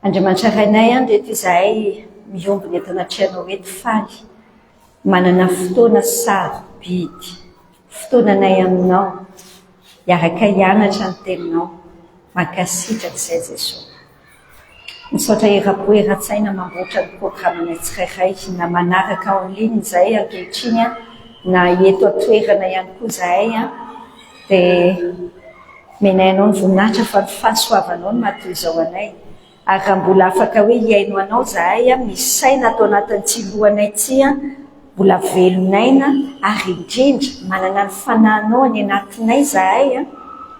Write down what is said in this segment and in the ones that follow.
Andriamanitra Rainay an, ireto izahay miombona eto anatrehanao eto faly manana fotoana sarobidy, fotoananay aminao, hiaraka hianatra ny teninao. Mankasitraka izay Jesoa. Misaotra eram-po eran-tsaina mamboatra ny programanay tsirairay na manaraka en ligne izahay ankehitriny na eto an-toerana ihany koa izahay dia omenay anao ny voninahitra fa ny fahasoavanao no maha-toy izao anay ary raha mbola afaka hoe hihaino anao izahay misy saina ato anatin'ity lohanay ity mbola velon'aina ary indrindra manana ny fanahinao any anatinay izahay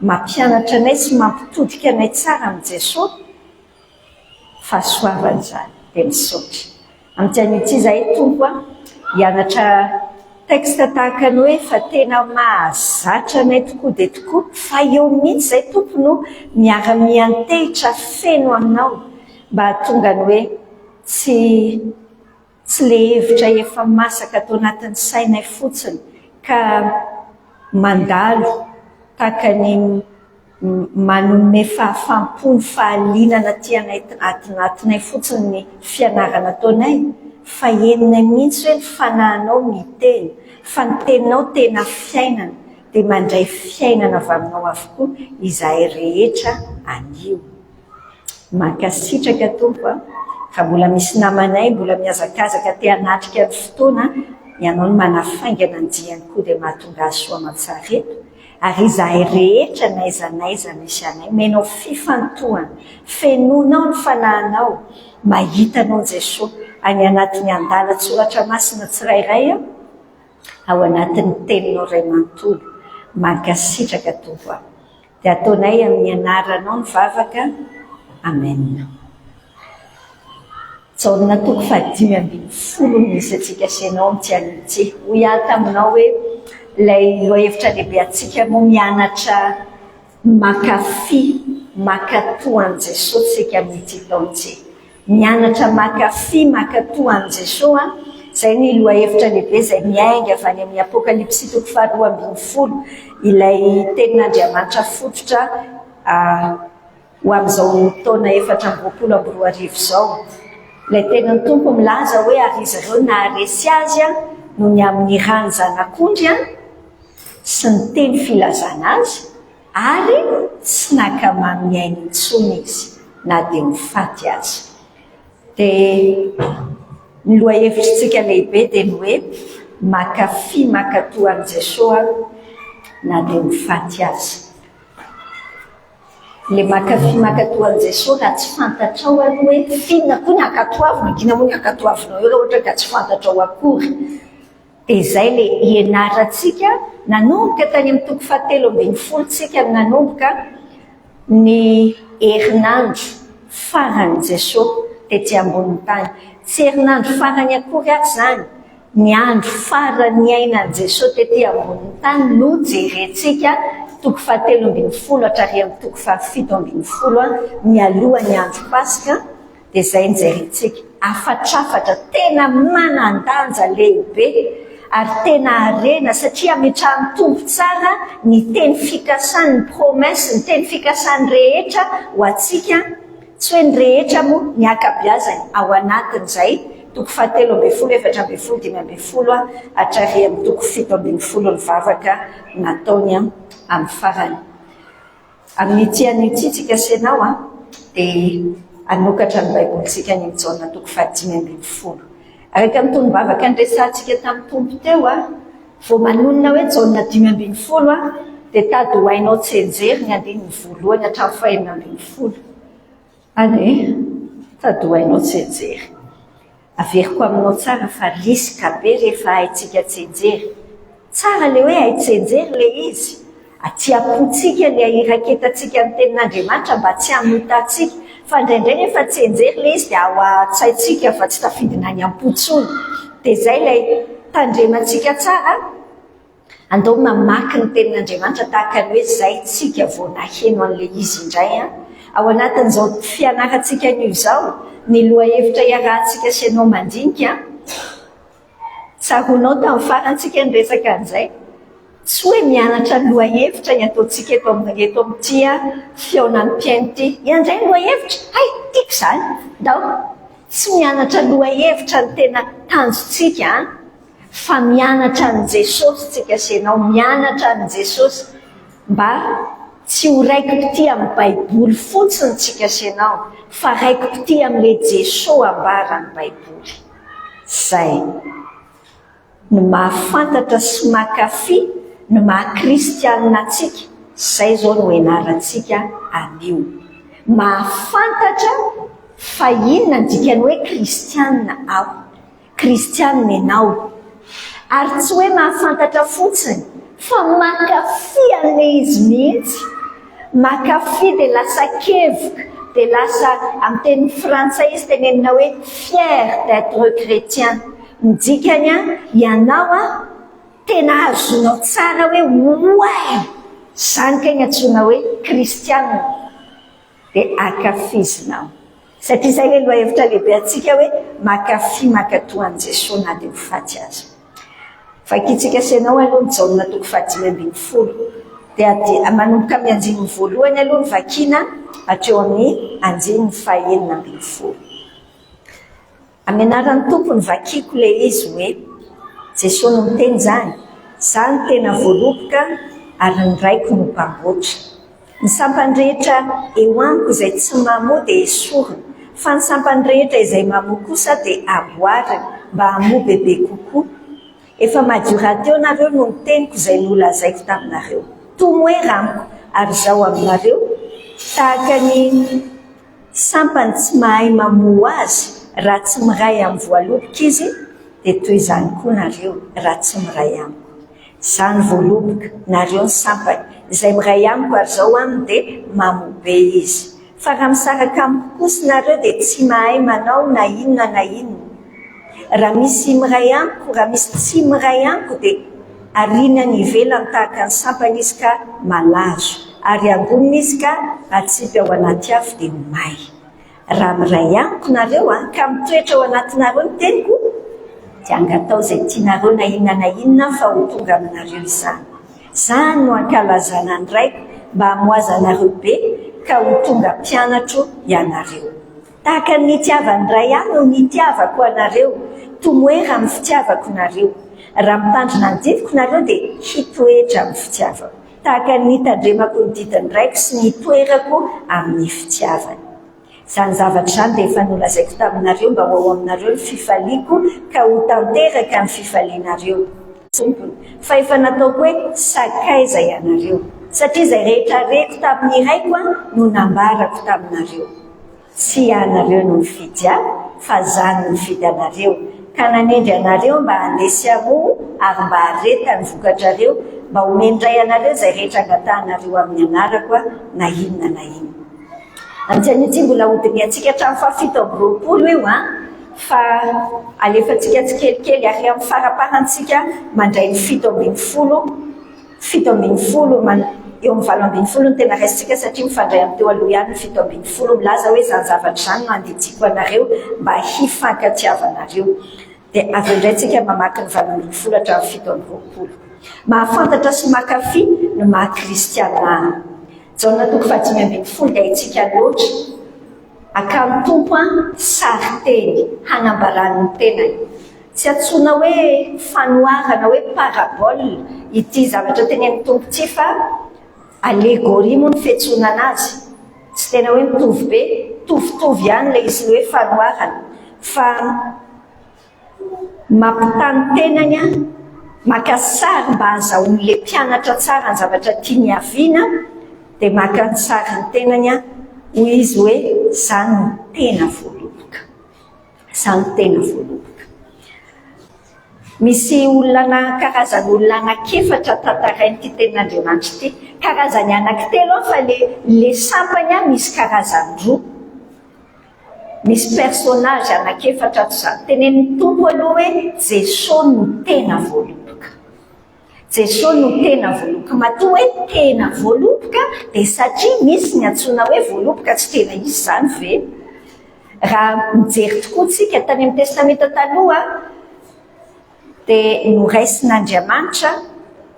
mampianatra anay sy mampitodika anay tsara amin'i Jesoa, fahasoavana izany dia misaotra. Amin'ity anio ity izahay Tompo a, hianatra texte tahaka ny hoe fa tena mahazatra anay tokoa dia tokoa fa eo mihitsy izay Tompo no miara-miantehitra feno aminao mba hahatonga ny hoe tsy Tsy le hevitra efa masaka ato anatin'ny sainay fotsiny ka mandalo tahaka ny manome fahafaham-po ny fahalinana aty anatinay fotsiny ny fianarana ataonay fa henonay mihitsy hoe ny fanahinao miteny fa ny teninao tena fiainana dia mandray fiainana avy aminao avokoa izahay rehetra anio. Mankasitraka Tompo a! Raha mbola misy namanay mbola mihazakazaka te hanatrika ny fotoana, ianao no manafaingana ny diany koa dia mahatonga azy soa aman-tsara eto, ary izahay rehetra n'aiza n'aiza misy anay, omenao fifantohana, fenoinao ny fanahinao, mahita anao Jesoa any anatin'ny andalan-tsoratra masina tsirairay ao anatin'ny teninao iray manontolo. Mankasitraka Tompo a! Dia ataonay amin'ny anaranao ny vavaka. Amen. Jaona toko fahadimy ambin'ny folo no misy antsika sy ianao amin'ity anio ity. Hoy aho taminao hoe ilay lohahevitra lehibe antsika moa mianatra mankafy, mankatò an'i Jesosy isika amin'ity taona ity. Mianatra mankafy, mankatò an'i Jesoa, izay ny lohahevitra lehibe izay miainga avy any amin'ny Apokalypsy toko faharoa ambin'ny folo, ilay tenin'Andriamanitra fototra ho amin'izao taona 2024 izao. Ilay tenin'ny Tompo milaza hoe ary izy ireo naharesy azy noho ny amin'ny ran'ny zanak'ondry sy ny teny filazana azy, ary tsy nankamamy ny ainy intsony izy na dia ho faty aza. Dia ny lohahevitritsika lehibe dia ny hoe mankafy mankatò an'i Jesoa na dia ho faty aza. Ilay mankafy mankatò an'i Jesoa raha tsy fantatrao aloha hoe f'inona koa ny ankatoavina, inona moa ny ankatoavinao eo raha ohatra ka tsy fantatrao akory. Dia izay ilay ianarantsika, nanomboka tany amin'ny toko fahatelo ambin'ny folo tsika no nanomboka ny herinandro faran'i Jesoa tety ambonin'ny tany. Tsy herinandro farany akory ary izany, ny andro farany niainan'i Jesoa tety ambonin'ny tany no jerentsika, toko fahatelo ambin'ny folo hatrary amin'ny toko fahafito ambin'ny folo mialoha ny andro Paska. Dia izay no jerentsika. Hafatrafatra tena manan-danja lehibe ary tena harena satria ametrahan'ny Tompo tsara ny teny fikasany, ny promesse, ny teny fikasany rehetra ho antsika, tsy hoe ny rehetra moa, ny ankabeazany ao anatin'izay toko fahatelo ambin'ny folo, 14, 15 hatrary amin'ny toko 17 ny vavaka nataony amin'ny farany. Amin'ity anio ity tsika sy ianao dia hanokatra ny Baibolintsika any amin'ny Jaona toko fahadimy ambin'ny folo. Araka ny tonom-bavaka niresahantsika tamin'ny Tompo teo, vao manonona hoe Jaona 15 dia tady ho hainao tsianjery ny andininy voalohany hatramin'ny fahenina ambin'ny folo. Any e, tady ho hainao tsianjery. Averiko aminao tsara fa risque be rehefa haintsika tsianjery. Tsara ilay hoe hay tsianjery ilay izy. Aty am-pontsika ny hiraketantsika ny tenin'Andriamanitra mba tsy hanotantsika. Fa indraindray rehefa tsianjery ilay izy dia ao an-tsaintsika fa tsy tafidina any am-po intsony. Dia izay ilay tandremantsika tsara. Andao mamaky ny tenin'Andriamanitra tahaka ny hoe izay tsika vao naheno an'ilay izy indray an. Ao anatin'izao fianarantsika anio izao, ny lohahevitra iarahantsika sy ianao mandinika, tsaroanao tamin'ny farany tsika niresaka an'izay. Tsy hoe mianatra lohahevitra ny ataontsika eto amin'ny eto amin'ity fihaonan'ny mpihaino ity. Iandray ny lohahevitra? Hay, tiako izany. Ndao. Tsy mianatra lohahevitra ny tena tanjontsika an, fa mianatra an'i Jesosy tsika sy ianao, mianatra an'i Jesosy mba tsy ho raiki-pitia amin'ny Baiboly fotsiny tsika sy ianao, fa raiki-pitia amin'ilay Jesosy ambaran'ny Baiboly. Izay. Ny mahafantatra sy mankafy ny maha kristianina antsika, izay izao no ianarantsika anio. Mahafantatra fa inona ny dikan'ny hoe kristianina aho, kristianina ianao. Ary tsy hoe mahafantatra fotsiny fa mankafy an'ilay izy mihitsy. Mankafy dia lasa kevoka, dia lasa, amin'ny teny frantsay izy tenenina hoe fier d'être chrétien. Ny dikany an, ianao an, tena azonao tsara hoe oay! Izany kay ny antsoina hoe kristianina, dia ankafizinao. Satria izay ilay lohahevitra lehibe antsika hoe mankafy mankatò an'i Jesoa na dia ho faty aza. Vakintsika sy ianao aloha ny Jaona toko faha-15. Dia manomboka amin'ny andininy voalohany aloha ny vakiana hatreo amin'ny andininy faha-16. Amin'ny anaran'ny Tompo no vakiako ilay izy hoe, Jesoa no miteny izany, Izaho no tena voaloboka ary ny Raiko no mpamboatra. Ny sampany rehetra eo amiko izay tsy mamoa dia esorina, fa ny sampany rehetra izay mamoa kosa dia amboariny mba hamoa bebe kokoa. Efa madio rahateo nareo noho ny teniko izay nolazaiko taminareo. Tomoera amiko ary izaho aminareo, tahaka ny. Sampany tsy mahay mamoa ho azy raha tsy miray amin'ny voaloboka izy, dia toy izany koa nareo raha tsy miray amiko. Izaho ny voaloboka, nareo ny sampany. Izay miray amiko ary izao aminy dia mamoa be izy. Fa raha misaraka amiko kosa nareo dia tsy mahay manao na inona na inona. Raha misy miray amiko, raha misy tsy miray amiko dia ariany any ivelany tahaka ny sampana izy ka malazo. Ary angonina izy ka atsipy ao anaty afo dia ho may. Raha miray amiko nareo an, ka mitoetra ao anatinareo ny teniko, dia angatao izay tianareo na inona na inona fa ho tonga aminareo izany. Izany no ankalazana ny Raiko mba hamoazanareo be ka ho tonga mpianatro ianareo. Tahaka ny nitiavan'ny Ray ahy no nitiavako anareo, tomoera amin'ny fitiavako nareo. Raha mitandrina ny didiko nareo dia hitoetra amin'ny fitiavako. Tahaka ny nitandremako ny didin'ny Raiko sy ny hitoerako amin'ny fitiavany. Izany zavatra izany dia efa nolazaiko taminareo mba ho ao aminareo ny fifaliako ka ho tanteraka ny fifalianareo. Tompony, fa efa nataoko hoe sakaiza ianareo, satria izay rehetra reko tamin'ny Raiko no nambarako taminareo. Tsy ianareo no nifidy ahy, fa Izaho no nifidy anareo, ka nanendry anareo mba handeha sy hamoa ary mba hahareta ny vokatrareo, mba homen'ny Ray anareo izay rehetra angatahanareo amin'ny anarako, na inona na inona. Amin'ity anio ity, mbola hodinihantsika hatramin'ny fahafito amby 20 io, fa alefantsika tsikelikely, ary amin'ny faramparantsika mandray ny 17. 17, man, eo amin'ny 18 no tena raisintsika satria mifandray amin'ny teo aloha ihany ny 17, milaza hoe izany zavatra izany no andidiako anareo mba hifankatiavanareo. Dia avy eo indray tsika mamaky ny 18 hatramin'ny 27. Mahafantatra sy mankafy ny maha kristiana ahy. Jaona toko faha-15 dia haintsika loatra. Akan'ny Tompo an sarin-teny hanambarany ny tenany. Tsy antsoina hoe fanoharana hoe parabole ity zavatra tenenin'ny Tompo ity fa allégorie moa ny fiantsoana anazy. Tsy tena hoe mitovy be, mitovitovy ihany ilay izy ny hoe fanoharana fa mampitaha ny tenany an, maka sary mba hahazahoan'ilay mpianatra tsara ny zavatra tiany hiaviana dia maka ny sarin'ny tenany an, hoy izy hoe izaho no tena voaloboka. Izaho no tena voaloboka. Misy olona na karazan'olona anankiefatra tantarain'ity tenin'Andriamanitra ity. Karazany anankitelo an fa le le sampany an misy karazany roa. Misy personnage anankiefatra ato izany. Tenenin'ny Tompo aloha hoe Jesoa no tena voaloboka. Jesoa no tena voaloboka. Matoa hoe tena voaloboka dia satria misy ny antsoina hoe voaloboka tsy tena izy izany ve? Raha mijery tokoa tsika tany amin'ny Testamenta Taloha dia noraisin'Andriamanitra.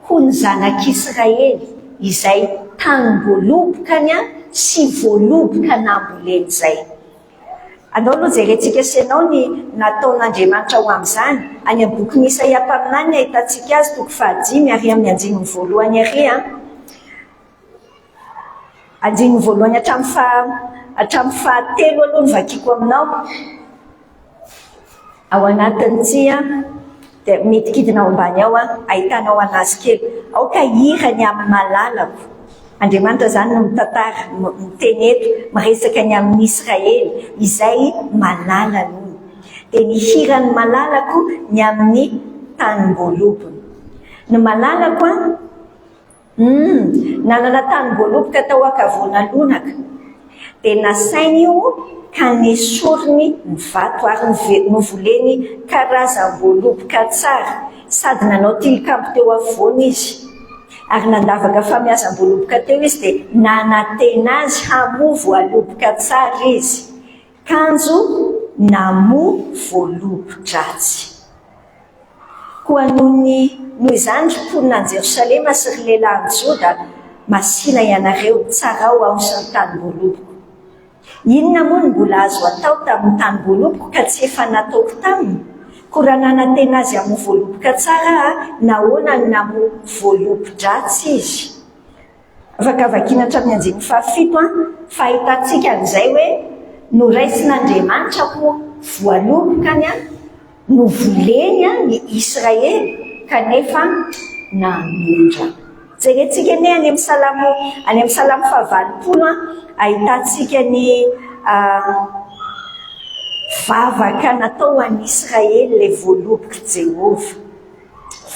Ho ny zanak'Israely izay tanim-boalobokany sy voaloboka namboleny izay. Andao aloha jerentsika sy ianao ny nataon'Andriamanitra ho amin'izany. Any amin'ny bokin'i Isaia mpaminany ny ahitantsika azy, toko fahadimy, ary amin'ny andininy voalohany àry. Andininy voalohany hatramin'ny faha, hatramin'ny fahatelo aloha no vakiko aminao. Ao anatin'ity dia midikidina ao ambany ao ahitanao anazy kely. Aoka hira ny amin'ny malalako. Andriamanitra izany no mitantara, miteny eto, miresaka ny amin'ny Israely izay malalany hono. Dia ny hiran'ny malalako ny amin'ny tanim-boalobony. Ny malalako an, Humm, nanana tanim-boaloboka tao ankavoana lonaka. Dia nasainy io ka nesoriny ny vato ary novoleny karazam-boaloboka tsara sady nanao tilikambo teo afovoany izy. Ary nandavaka famiazam-boaloboka teo izy dia nanantena azy hamoa voaloboka tsara izy. Kanjo namoa voalobo-dratsy. Koa noho ny noho izany, ry mponina any Jerosalema sy ry lehilahin'i Joda, masìna ianareo, tsarao aho sy ny tanim-boaloboko. Inona moa no mbola azo atao tamin'ny tanim-boaloboko ka tsy efa nataoko taminy? Koa raha nanantena azy hamoa voaloboka tsara aho, nahoana no namoa voalobo-dratsy izy? Afaka vakiana hatramin'ny andininy fahafito an, fa ahitantsika an'izay hoe noraisin'Andriamanitra ho voalobokany an, novoleny an ny Israely kanefa namindra. Jerentsika anie any amin'ny Salamo, any amin'ny Salamo fahavalopolo an, ahitantsika ny vavaka natao ho an'ny Israely ilay voalobok'i Jehovah.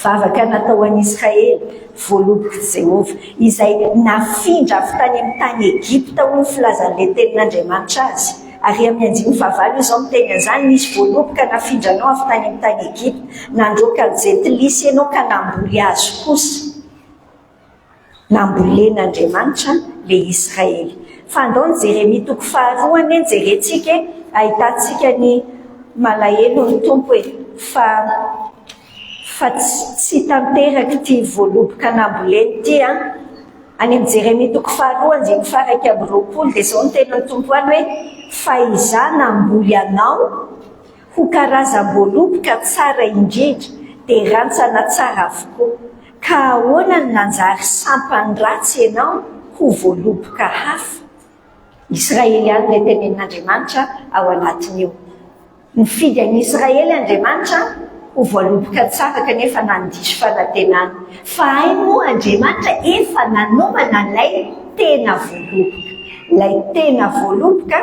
Vavaka natao ho an'i Israely, voalobok'i Jehovah, izay nafindra avy tany amin'ny tany Egypta, hoy ny filazan'ilay Tenin'Andriamanitra azy. Ary amin'ny andininy fahavalo izao miteny an'izany, Nisy voaloboka nafindranao avy tany amin'ny tany Egypta, nandroaka ny jentilisa ianao ka namboly azy kosa. Nambolen'Andriamanitra le Israely. Fa andao ny Jeremia toko faharoa anie no jerentsika e, ahitantsika ny malahelo ny Tompo e, fa fa tsy tanteraka ity voaloboka namboleny ity an. Any amin'ny Jeremia toko faharoa andininy faha 21 dia izao no tenin'ny Tompo any hoe, fa Izaho namboly anao, Ho karazam-boaloboka tsara indrindra dia rantsana tsara avokoa. Ka ahoana no nanjary sampany ratsy ianao ho voaloboka hafa? Israely ihany ilay tenenin'Andriamanitra ao anatin'io. Nifidy an'i Israely Andriamanitra ho voaloboka tsara kanefa nandiso fanantenana. Fa hay moa Andriamanitra efa nanomana ilay tena voaloboka. Ilay tena voaloboka,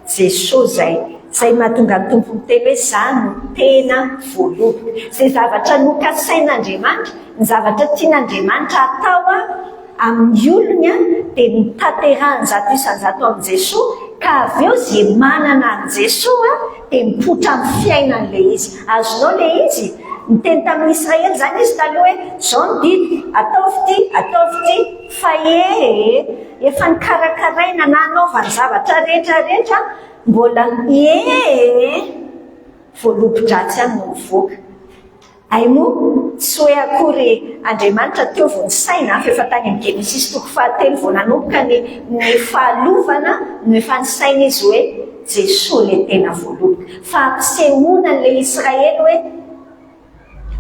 Jesoa izay. Izay mahatonga ny Tompo miteny hoe Izaho no tena voaloboka. Izay zavatra nokasain'Andriamanitra, ny zavatra tian'Andriamanitra hatao amin'ny olony dia notanterahiny 100% amin'i Jesoa, ka avy eo izay manana an'i Jesoa dia mipoitra amin'ny fiainany ilay izy. Azonao ilay izy? Niteny tamin'ny Israely izany izy taloha hoe izao ny didiko, ataovy ity, ataovy ity, fa ee, efa nokarakaraina nanaovany zavatra rehetra rehetra, mbola ee, voalobo-dratsy ihany no mivoaka. Hay moa, tsy hoe akory Andriamanitra teo vao nisaina, fa efa tany amin'ny Genesisy toko fahatelo vao nanomboka ny ny fahalovana no efa nisaina izy hoe Jesoa ilay tena voaloboka. Fa ampisehoana an'ilay Israely hoe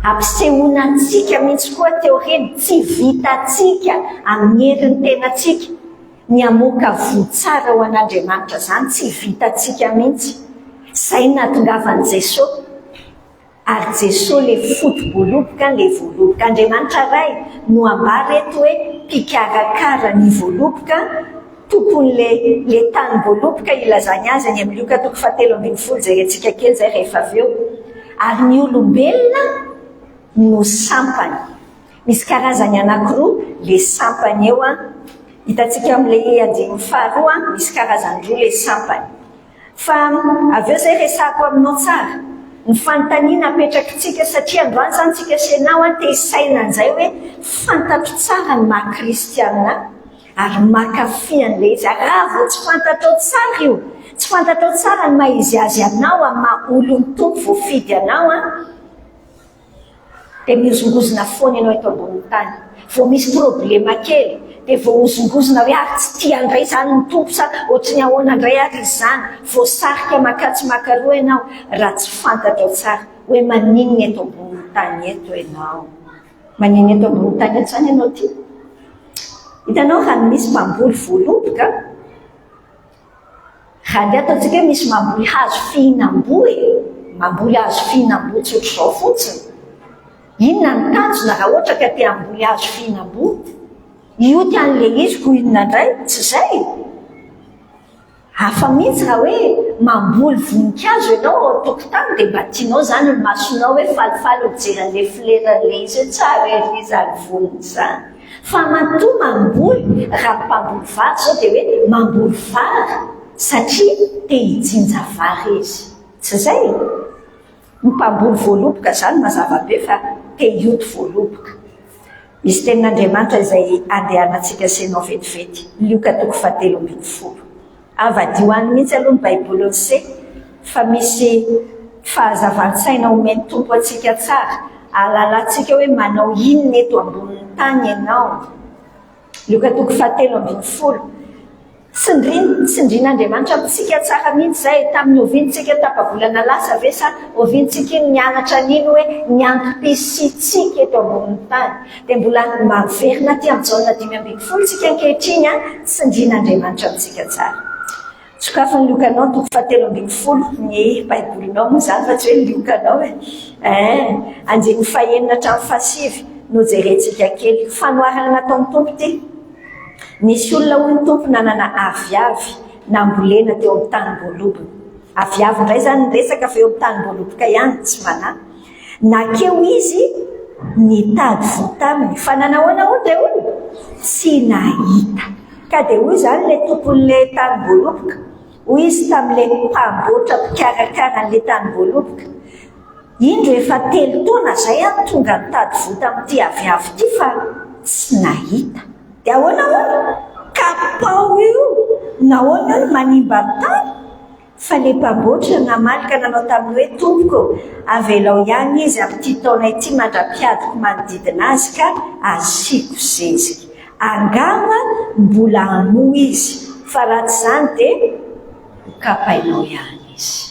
ampisehoana antsika mihitsy koa teo aoriana, tsy vitantsika amin'ny herin'ny tenantsika ny hamoaka voa tsara ho an'Andriamanitra izany, tsy vitantsika mihitsy. Izay no nahatongavan'i Jesoa. Ary Jesoa le foto-boaloboka, le voaloboka. Andriamanitra Ray no ambara eto hoe mpikarakara ny voaloboka, tompon'le le tanim-boaloboka ilazany azy any amin'ny Lioka toko fahatelo ambin'ny folo, jerentsika kely izay rehefa avy eo. Ary ny olombelona no sampany. Misy karazany anankiroa le sampany eo an. Hitantsika amin'ilay andininy faharoa, misy karazany roa le sampany. Fa avy eo izay resahako aminao tsara ny fanontaniana apetrakitsika satria androany izany tsika sy ianao an te hisaina an'izay hoe fantatro tsara ny maha kristianina ahy ary mankafy an'ilay izy ary raha vao tsy fantatrao tsara io tsy fantatrao tsara ny maha izy azy anao amin'ny maha olon'ny Tompo voafidy anao an dia mihozongozona foana ianao eto ambonin'ny tany. Vao misy problema kely dia voahozongozona hoe ary tsy tia indray izany ny Tompo sa ohatry ny ahoana indray ary izy izany? Voasarika makatsy makaroa ianao raha tsy fantatrao tsara hoe maninona eto ambonin'ny tany eto ianao. Maninona eto ambonin'ny tany eto izany ianao ity? Hitanao raha misy mpamboly voaloboka, raha andeha ataontsika hoe misy mamboly hazo fihinam-boa e, mamboly hazo fihinam-boa tsotr'izao fotsiny. Inona ny tanjona raha ohatra ka te hamboly hazo fihinam-boa? Hioty an'ilay izy ko inona indray? Tsy izay? Hafa mihitsy raha hoe mamboly voninkazo ianao ao an-tokotany dia mba tianao izany ny masonao hoe falifaly mijery an'ilay fleur-n'ilay izy hoe tsara ery izany voniny izany. Fa matoa mamboly, raha ny mpamboly vary izao dia hoe mamboly vary satria te hijinja vary izy. Tsy izay? Ny mpamboly voaloboka izany mazava be fa te hioty voaloboka. Misy tenin'Andriamanitra izay andehanantsika sy ianao vetivety. Lioka toko fahatelo ambin'ny folo. Avadio any mihitsy aloha ny Baibolin'i se fa misy fahazavan-tsaina omen'ny Tompo antsika tsara ahalalantsika hoe manao inona eto ambonin'ny tany ianao. Lioka toko fahatelo ambin'ny folo. Tsindrin, tsindrin'Andriamanitra amintsika tsara mihitsy izay, tamin'ny oviantsika tapa-bolana lasa ve sa oviantsika iny nianatra an'iny hoe ny antom-pisiantsika eto ambonin'ny tany. Dia mbola maverina aty amin'ny Jaona 15 tsika ankehitriny an, tsindrin'Andriamanitra amintsika tsara. Sokafy ny liokanao toko fahatelo ambin'ny folo, ny Baibolinao moa izany fa tsy hoe ny liokanao e. Eh, andininy fahenina hatramin'ny fahasivy no jerentsika kely. Fanoharana nataon'ny Tompo ity. Nisy olona hoy ny Tompo nanana aviavy nambolena teo amin'ny tanim-boalobony. Aviavy indray izany ny resaka fa eo amin'ny tanim-boaloboka ihany, tsy manahy. Nakeo izy nitady voa taminy, fa nanahoana hono ilay olona? Tsy nahita. Ka dia hoy izany ilay tompon'ilay tanim-boaloboka, hoy izy tamin'ilay mpamboatra mpikarakara an'ilay tanim-boaloboka, Indro efa telo taona izay aho tonga nitady voa tamin'ity aviavy ity fa tsy nahita. Dia ahoana hono? Kapao io! Nahoana io no manimba ny tany? Fa ilay mpamboatra namaly ka nanao taminy hoe, Tompoko, avelao ihany izy amin'ity taona ity mandra-piadiko manodidina azy ka asiako zezika. Angamba mbola hamoa izy, fa raha tsy izany dia hokapainao ihany izy.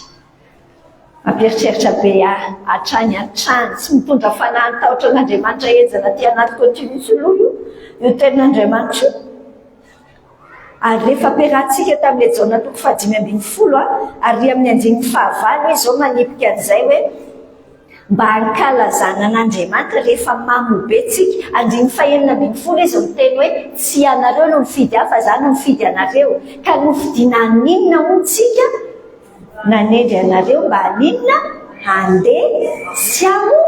Mampieritreritra be ahy hatrany hatrany, tsy mitondra fanahy ny tahotra an'Andriamanitra henjana aty anatiko aty mihitsy aloha io, io tenin'Andriamanitra io. Ary rehefa ampiarahantsika tamin'ilay Jaona toko faha-15 ary amin'ny andininy fahavalo izy izao manipika an'izay hoe mba hankalazana an'Andriamanitra rehefa mamo be tsika. Andininy fahenina ambin'ny folo izy miteny hoe tsy ianareo no nifidy ahy fa izaho no nifidy anareo. Ka nofidiana haninona hono tsika? Nanendry anareo mba haninona? Handeha sy hamoa.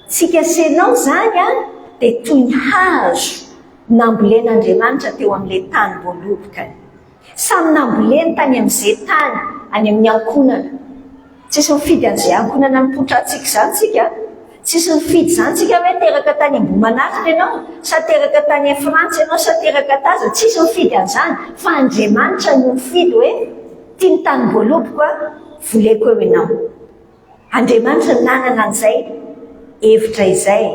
Tsika sy ianao izany an, dia toy ny hazo nambolen'Andriamanitra teo amin'ilay tanim-boalobokany. Samy namboleny tany amin'izay tany, any amin'ny ankohonana. Tsisy mifidy an'izay ankohonana nipoitra antsika izany tsika. Tsisy nifidy izany tsika hoe teraka tany Ambohimanarina ianao, sa teraka tany Frantsa ianao, sa teraka taza. Tsisy nifidy an'izany, fa Andriamanitra no nifidy hoe ity ny tanim-boaloboko a, voleko eo ianao. Andriamanitra nanana an'izay hevitra izay.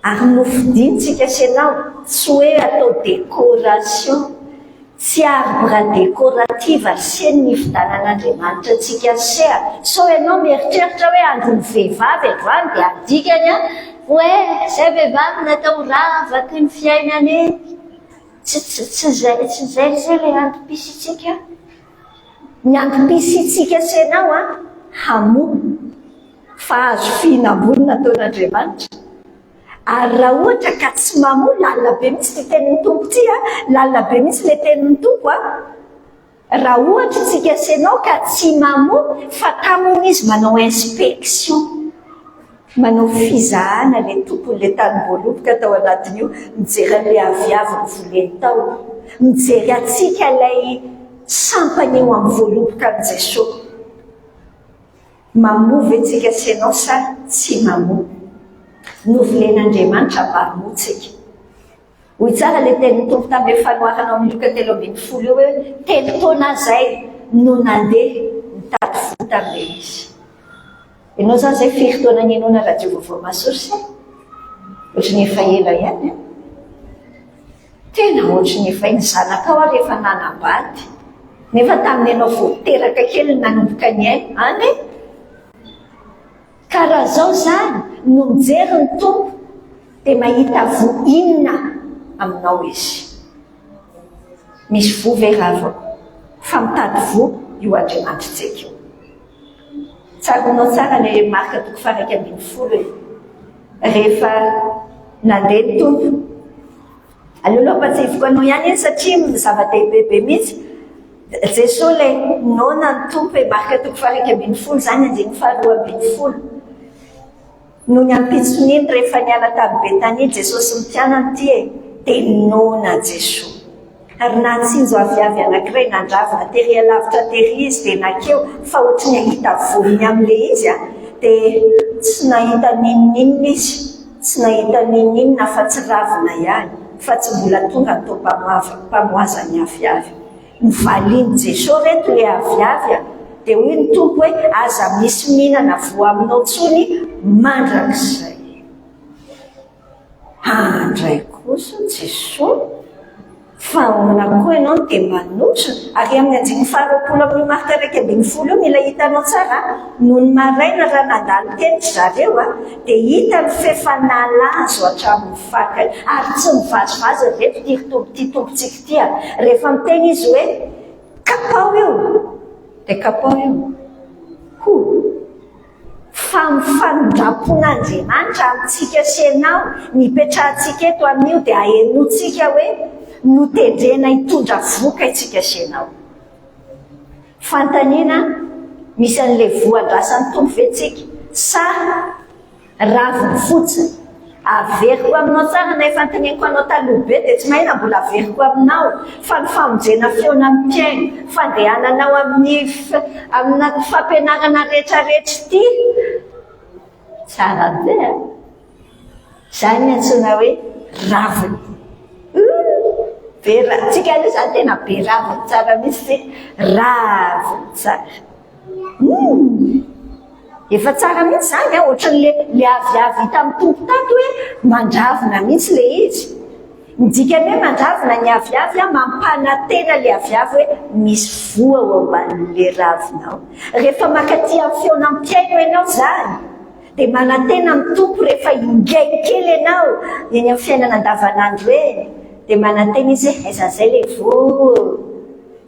Ary nofidintsika sy ianao, tsy hoe atao décoration, tsy arbre décorative ry se ny nifidanan'Andriamanitra antsika se a! Sao ianao mieritreritra hoe andron'ny vehivavy androany dia adikany an, hoe zay vehivavy natao ho ravaky ny fiainana e! Tsy tsy tsy zay tsy zay ry se ilay antom-pisiantsika. Ny antom-pisiantsika sy ianao an, hamoa. Fa azo fihinam-bolo nataon'Andriamanitra. Ary raha ohatra ka tsy mamoa, lalina be mihitsy ity tenin'ny Tompo ity a, lalina be mihitsy ilay tenin'ny Tompo a. Raha ohatra tsika sy ianao ka tsy mamoa, fa tamy hono izy manao inspection, manao fizahana ilay tompon'ilay tanim-boaloboka tao anatin'io, mijery an'ilay aviavy novoleny tao, mijery antsika ilay sampany eo amin'ny voaloboka an'i Jesoa. Mamoa ve tsika sy ianao sa tsy mamoa? Novolen'Andriamanitra mba hamoa tsika. Hoy tsara ilay tenin'ny Tompo tamin'ilay fanoharana ao amin'ny Lioka 13 io hoe telo taona aho izay no nandeha nitady voa tamin'ilay izy. Ianao izany izay firy taona ninoana radio vaovao Mahasoa sa? Ohatry ny efa ela ihany an! Tena ohatry ny efa ela. Ny zanakao ary efa nanambady. Nefa tamin'ny ianao vao teraka kely no nanomboka niaina. Any e! Ka raha zao zany no mijery ny Tompo dia mahita voa inona aminao Izy? Misy voa ve ravako? Fa mitady voa io Andriamanitritsika io. Tsaroanao tsara ilay Marka toko faha 11 e. Rehefa nandeha ny Tompo. Aleo aloha ampatsiahiviko anao ihany iny satria zava-dehibe be mihitsy. Jesoa ilay noana ny Tompo e, Marka toko faha 11 izany andininy faha 12. Nony ampitson'iny rehefa niala tany Betania Jesosy sy ny mpianany ity e, dia noana Jesoa. Ary nahatsinjo aviavy anankiray nandravina tery alavitra tery izy dia nakeo fa ohatry ny hahita voniny amin'ilay izy a, dia tsy nahita n'inon'inona izy, tsy nahita n'inon'inona afa-tsy ravina ihany, fa tsy mbola tonga ny taom-pamoazan'ny aviavy. Novalian'i Jesoa reto le aviavy a! Dia hoy ny Tompo hoe, aza misy mihinana voa aminao intsony mandrakizay. Handray kosa Jesoa, fa ahoana koa ianao no dia manotrona? Ary amin'ny andininy faharoapolo amin'io Marka 11 io, mila hitanao tsara a! Nony maraina raha nandalo teny ry zareo a, dia hitany f'efa nalazo hatramin'ny fakany. Ary tsy mivazivazy ry reto ity ry Tompo ity Tompontsika ity a! Rehefa miteny izy hoe, kapao io, dia kapao io. Ho! Fa ny famindram-pon'Andriamanitra amintsika sy ianao, ny ipetrahantsika eto amin'io dia ahenoantsika hoe notendrena hitondra voka isika sy ianao. Fanontaniana, misy an'ilay voa andrasan'ny Tompo ve tsika? Sa raviny fotsiny? Averiko aminao tsara na efa noteneniko anao taloha be dia tsy mahay na mbola averiko aminao fa ny famonjena fihaonan'ny mpihaino, fandehananao amin'ny amina fampianarana rehetra rehetra ity, tsara be an! Izany ny antsoina hoe raviny. Uuh! Be ra, tsika aloha izany tena be raviny tsara mihitsy tsika. Raviny tsara. Humm! Efa tsara mihitsy izany an, ohatran'le le aviavy hita amin'ny Tompo tato hoe mandravina mihitsy le izy. Ny dikan'ny hoe mandravina ny aviavy an, mampanantena le aviavy hoe misy voa ao ambanin'le ravina ao. Rehefa mankaty amin'ny feon'ampihaino ianao izany, Dia manantena ny Tompo rehefa hingainy kely ianao eny amin'ny fiainana andavanandro eny, dia manantena Izy hoe aiza izay ilay voa?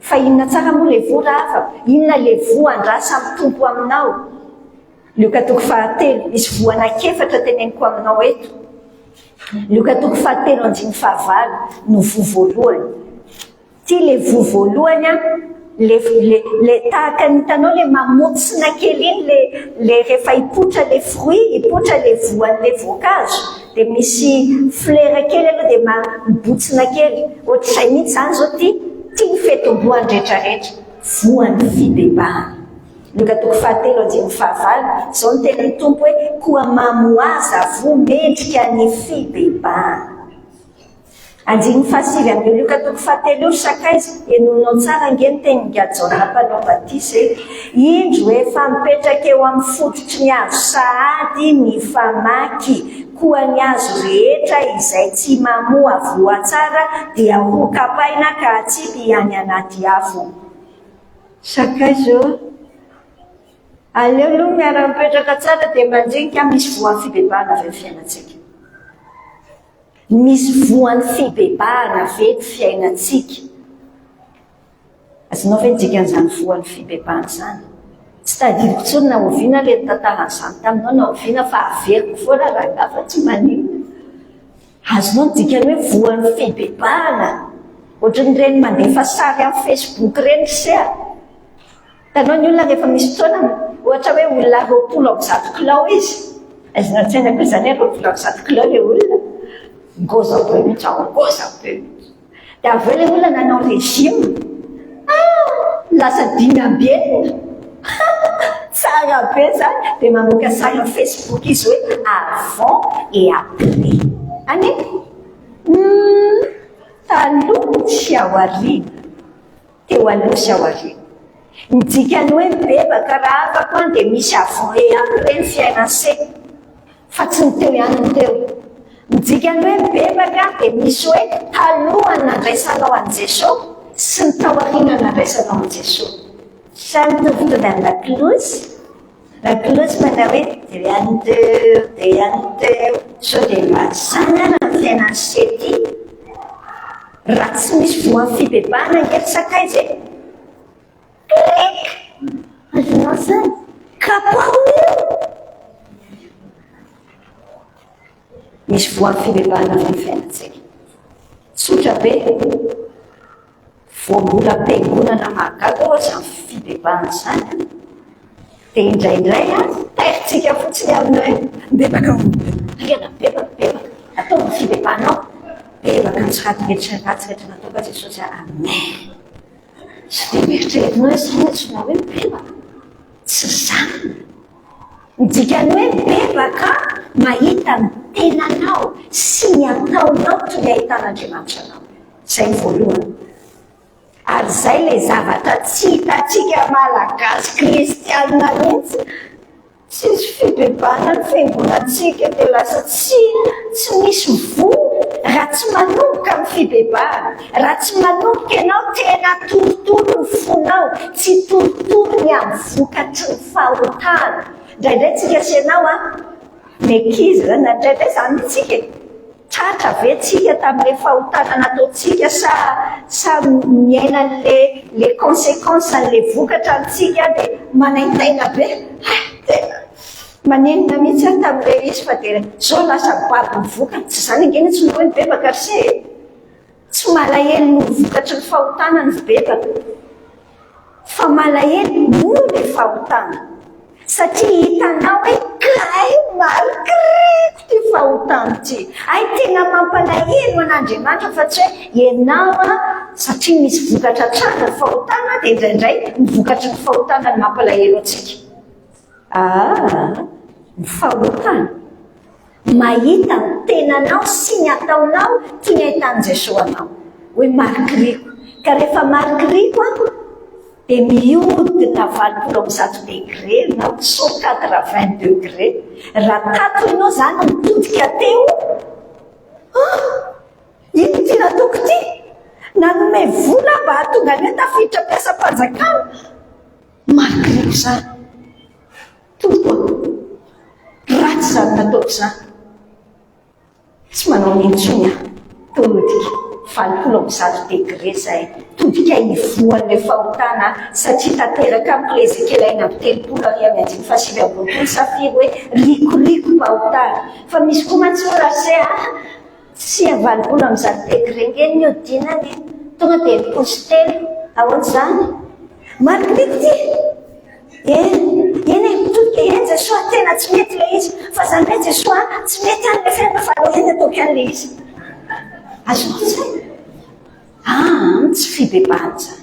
Fa inona tsara moa ilay voa rahavako? Inona ilay voa andrasan'ny Tompo aminao? Lioka toko fahatelo, misy voa anankiefatra teneniko aminao eto. Lioka toko fahatelo andininy fahavalo no voa voalohany. Ty le voa voalohany an, le le le tahaka ny hitanao le mamontsina kely iny le le rehefa hipoitra le fruit, hipoitra le voan'le voankazo dia misy fleur kely aloha dia ma mibotsina kely, ohatr'izay mihitsy zany zao ty, ty ny fitomboany retraretra, voan'ny fibebahana. Lioka toko fahatelo andininy fahavalo, izao no tenin'ny Tompo hoe, koa mamoaza voa mendrika ny fibebahana. Andininy fahasivy amin'io Lioka toko fahatelo io, Ry sakaiza, henoinao tsara ange ny tenin'ingahy Jaona Mpanao Batisa e! Indro, efa mipetraka eo amin'ny fototry ny hazo sahady ny famaky, koa ny hazo rehetra izay tsy mamoa voa tsara dia hokapaina ka hatsipy any anaty afo. Sakaiza ô! Aleo aloha miara-mipetraka tsara dia mandinika misy voan'ny fibebahana avy amin'ny fiainantsika. Misy voan'ny fibebahana ve ny fiainantsika? Azonao ve ny dikan'izany voan'ny fibebahana izany? Tsy tadidiko intsony na oviana ilay nitantara an'izany taminao na oviana fa averiko foana rangahy fa tsy maninona. Azonao ny dikan'ny hoe voan'ny fibebahana? Ohatran'ireny mandefa sary amin'ny Facebook ireny ry se a! Hitanao ny olona rehefa misy fotoana, ohatra hoe olona 120 kilao izy, aizina an-tsaina koa izany hoe 120 kilao ilay olona, ngôza be mihitsy aho, ngôza be mihitsy. Dia avy eo ilay olona nanao régime, ah! lasa 65, tsara be izany, dia mamoaka sary amin'ny Facebook izy hoe avant et après. Any e? Hum, taloha sy aoriana. teo aloha sy aoriana. Ny dikan'ny hoe mibebaka raha afaka an dia misy avant et après ny fiainan'se fa tsy ny teo ihany no teo. Ny dikan'ny hoe mibebaka dia misy hoe talohan'ny nandraisanao an'i Jesoa sy ny taorian'ny nandraisanao an'i Jesoa. Sa mitovitovy amin'ny lakolosy? Lakolosy manao hoe dia any teo, dia any teo. Sao dia mba izany ary ny fiainan'i Sety? Raha tsy misy voan'ny fibebahana ange ry sakaiza e! Clic! Azonao izany? Kapaho io! Misy voan'ny fibebahana ve ny fiainantsika? Tsotra be! Voambolam-piangonana mahagaga oa izany fibebahana izany an! Dia indraindray an, tairintsika fotsiny amin'ny hoe mibebaka aho, haingana mibebaka, mibebaka, ataovy ny fibebahanao, mibebaka ny tsy ratsy rehetra ratsy rehetra nataoko aho Jesosy a, amen! Sao dia mieritreritra hoe izany antsoina hoe mibebaka? Tsy izany. Ny dikan'ny hoe mibebaka, mahita ny tenanao sy ny ataonao toy ny ahitan'Andriamanitra anao. Izay ny voalohany. Ary izay ilay zavatra tsy hitantsika Malagasy kristianina mihitsy. Tsisy fibebahana ny fiangonantsika dia lasa tsy tsy misy voa raha tsy manomboka amin'ny fibebahana. Raha tsy manomboka ianao tena torotoro ny fonao, tsy torotoro ny amin'ny vokatry ny fahotana. Indraindray tsika sy ianao an, ny ankizy zany, indraindray za mihitsy tsika e. Tratra ve tsika tamin'ilay fahotana nataontsika sa sa miaina an'le le consequence an'le vokatra antsika dia manaintaina be hay tena manenina mihitsy aho tamin'ilay izy fa dia zao lasa mibaby ny vokany, tsy izany ange ny antsoina hoe mibebaka ry se e! Tsy malahelo noho ny vokatry ny fahotana ny mibebaka. Fa malahelo noho le fahotana. Satria hitanao hoe kay malgreko ty fahotana ty. Hay tena mampalahelo an'Andriamanitra fa tsy hoe ianao an, satria misy vokatra hatrany ny fahotana dia indraindray ny vokatry ny fahotana no mampalahelo antsika. Aa, ny fahotana. Mahita ny tenanao sy ny ataonao toy ny ahitan'i Jesoa anao. Hoe marikoriko. Ka rehefa marikoriko aho dia mihodina 180 degré na 180 degré. Raha tato ianao izany nitodika teo, ah! Ino ity nataoko ity? Nanome vola aho mba hahatonga ny hoe tafiditra mpiasam-panjakana. Marikoriko izany. Tompo a! Ratsy izany nataoko izany. Tsy manao an'iny intsony aho. Todika 180 degré izay. Todika ivohan'ilay fahotana aho satria tanteraka amiko ilay Ezekiela 36 ary amin'ny andininy faha-29 sa firy hoe rikoriko-pahotana. Fa misy koa mantsy hoy Rase a! Tsia 180 degré nge ny nihodinany e! Tonga dia niposy telo. Ahoana izany? Marina ity! Eny, eny e, mitodika eny Jesoa, tena tsy mety ilay izy. Fa izany hoe Jesoa, tsy mety any ilay fiainana fa aleo ihany ataoko ihany ilay izy. Azonao an-tsaina? Ah, tsy fibebahana izany.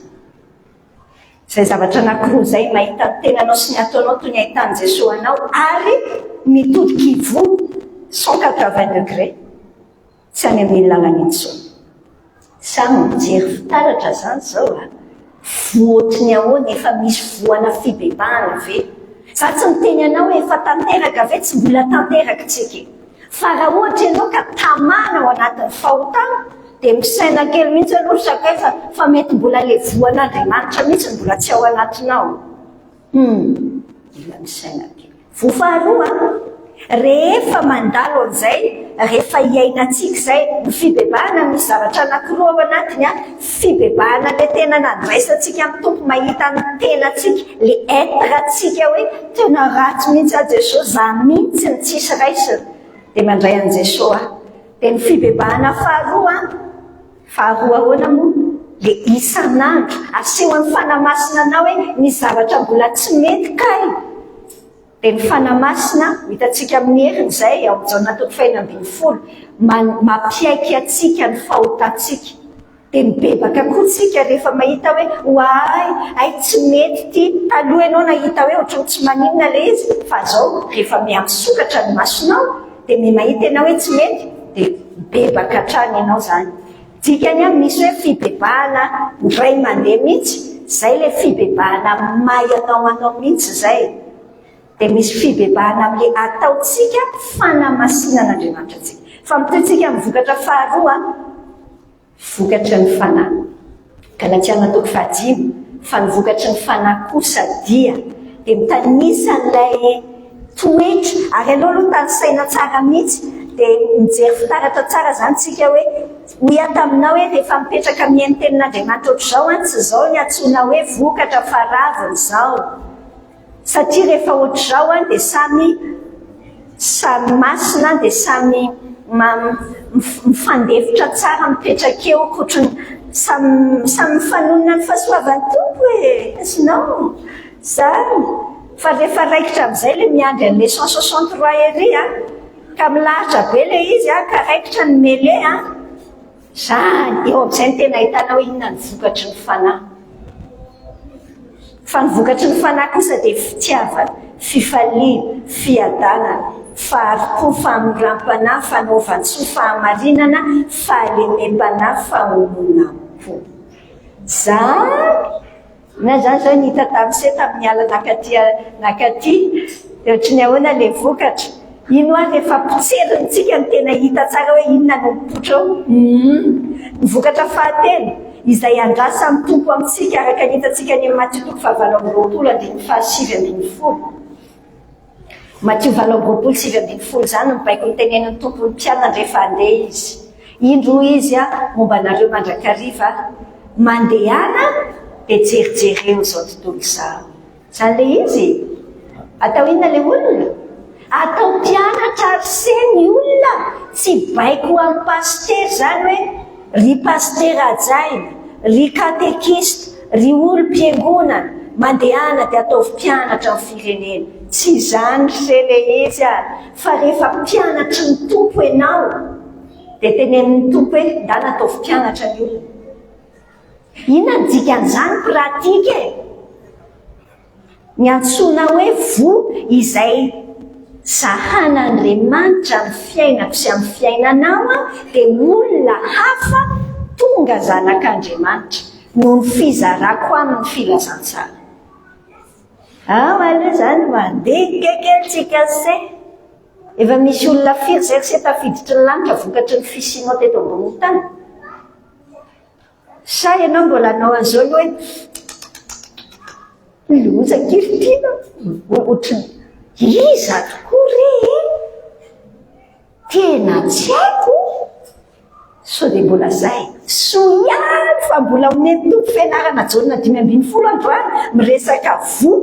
Izay zavatra anankiroa izay, mahita ny tenanao sy ny ataonao toy ny ahitan'i Jesoa anao ary mitodika ivoho, 180 degrés, tsy any amin'iny lalana intsony. Samy mijery fitaratra izany izao a! Voa ohatry ny ahoana, efa misy voana fibebahana ve? Za tsy miteny anao hoe efa tanteraka ve, tsy mbola tanteraka tsika e! Fa raha ohatra ianao ka tamana ao anatin'ny fahotana dia misaina kely mihitsy aloha ry sakaiza fa mety mbola le voan'Andriamanitra mihitsy no mbola tsy ao anatinao. Hum, mila misaina kely. Voa faharoa, rehefa mandalo an'izay, rehefa iainantsika izay, ny fibebahana misy zavatra anankiroa ao anatiny an, fibebahana le tena nandraisantsika ny Tompo mahita ny tenantsika, le être-ntsika hoe tena ratsy mihitsy aho Jesosy, za mihitsy no tsisy raisina, dia mandray an'i Jesosy aho. Dia ny fibebahana faharoa an, faharoa ahoana moa? Le isan'andro, asehon'ny Fanahy Masina anao hoe misy zavatra mbola tsy mety kay. Dia ny Fanahy Masina, ho hitantsika amin'ny heriny izay ao amin'ny Jaona toko faha-16, mampiaiky antsika ny fahotantsika. Dia mibebaka koa tsika rehefa mahita hoe oay, hay tsy mety ity, taloha ianao nahita hoe ohatran'ny tsy maninona ilay izy, fa izao rehefa miha-misokatra ny masonao dia miha-mahita ianao hoe tsy mety, dia mibebaka hatrany ianao izany. Dikany an, misy hoe fibebahana indray mandeha mihitsy, izay ilay fibebahana mahay anao anao mihitsy izay. Dia misy fibebahana amin'ilay ataontsika fanamasinan'Andriamanitra antsika. Fa mitohy tsika amin'ny vokatra faharoa, vokatry ny Fanahy. Galatiana toko fahadimy, fa ny vokatry ny Fanahy kosa dia, dia mitanisa an'ilay toetra, ary aleo aloha tanisaina tsara mihitsy, dia mijery fitaratra tsara izany tsika hoe, hoy aho taminao hoe rehefa mipetraka mihaino tenin'Andriamanitra ohatr'izao an, tsy izao ny antsoina hoe vokatra fa ravina izao. Satria rehefa ohatr'izao an dia samy samy masina an dia samy mifandefitra tsara mipetraka eo ohatry ny samy samy mifanonona ny fahasoavan'ny Tompo e! Azonao? Zany! Fa rehefa raikitra amin'izay ilay miandry an'ilay 163 ery an, ka milahatra be ilay izy an, ka raikitra ny mêlée an, Zany, eo amin'izay no tena ahitana hoe inona ny vokatry ny fanahy. Fa ny vokatry ny fanahy kosa dia fitiavana, fifaliana, fiadanana, fahari-po, fahamoram-panahy, fanaovan-tsoa, fahamarinana, fahalemem-panahy, fahononam-po. Zany! Na zany zao ny hita tamin'ny se tamin'ny ala nakaty nakaty dia ohatry ny ahoana ilay vokatra? Ino ary rehefa potserintsika no tena hita tsara hoe inona no mipoitra ao? Humm. Ny vokatra fahatelo, izay andrasan'ny Tompo amintsika araka ny hitantsika any amin'ny Matio toko fahavalo amby roapolo andininy fahasivy ambin'ny folo. Matio 28 19 Izany no baiko notenenin'ny Tompo ny mpianany rehefa handeha Izy. Indro, hoy Izy, Aho momba anareo mandrakariva. Mandehana dia jerijereo izao tontolo izao. Izany ilay izy e! Atao inona ilay olona? Atao mpianatra ary se ny olona. Tsy baiko ho an'ny pasitera izany hoe, ry pasitera hajaina, ry katekista, Ry olom-piangonana, mandehana dia ataovy mpianatra ny firenena. Tsy izany ry le izy a! Fa rehefa mpianatry ny Tompo ianao, dia tenenin'ny Tompo hoe, ndana ataovy mpianatra ny olona. Inona ny dikan'izany pratique e? Ny antsoina hoe voa izay zahan'Andriamanitra amin'ny fiainako sy amin'ny fiainanao dia olona hafa tonga zanak'Andriamanitra noho ny fizarako aminy filazantsara. Ao aloha izany mandinika kely tsika se. Efa misy olona firy izay ry se tafiditry ny lanitra vokatry ny fisianao teto ambonin'ny tany? Sa ianao mbola hanao an'izao aloha hoe loza kiritiana ohatry ny iza tokoa re e? Tena tsy haiko. Sao dia mbola zay. Soa ihany fa mbola omen'ny Tompo fianarana Jaona 15 androany miresaka voa.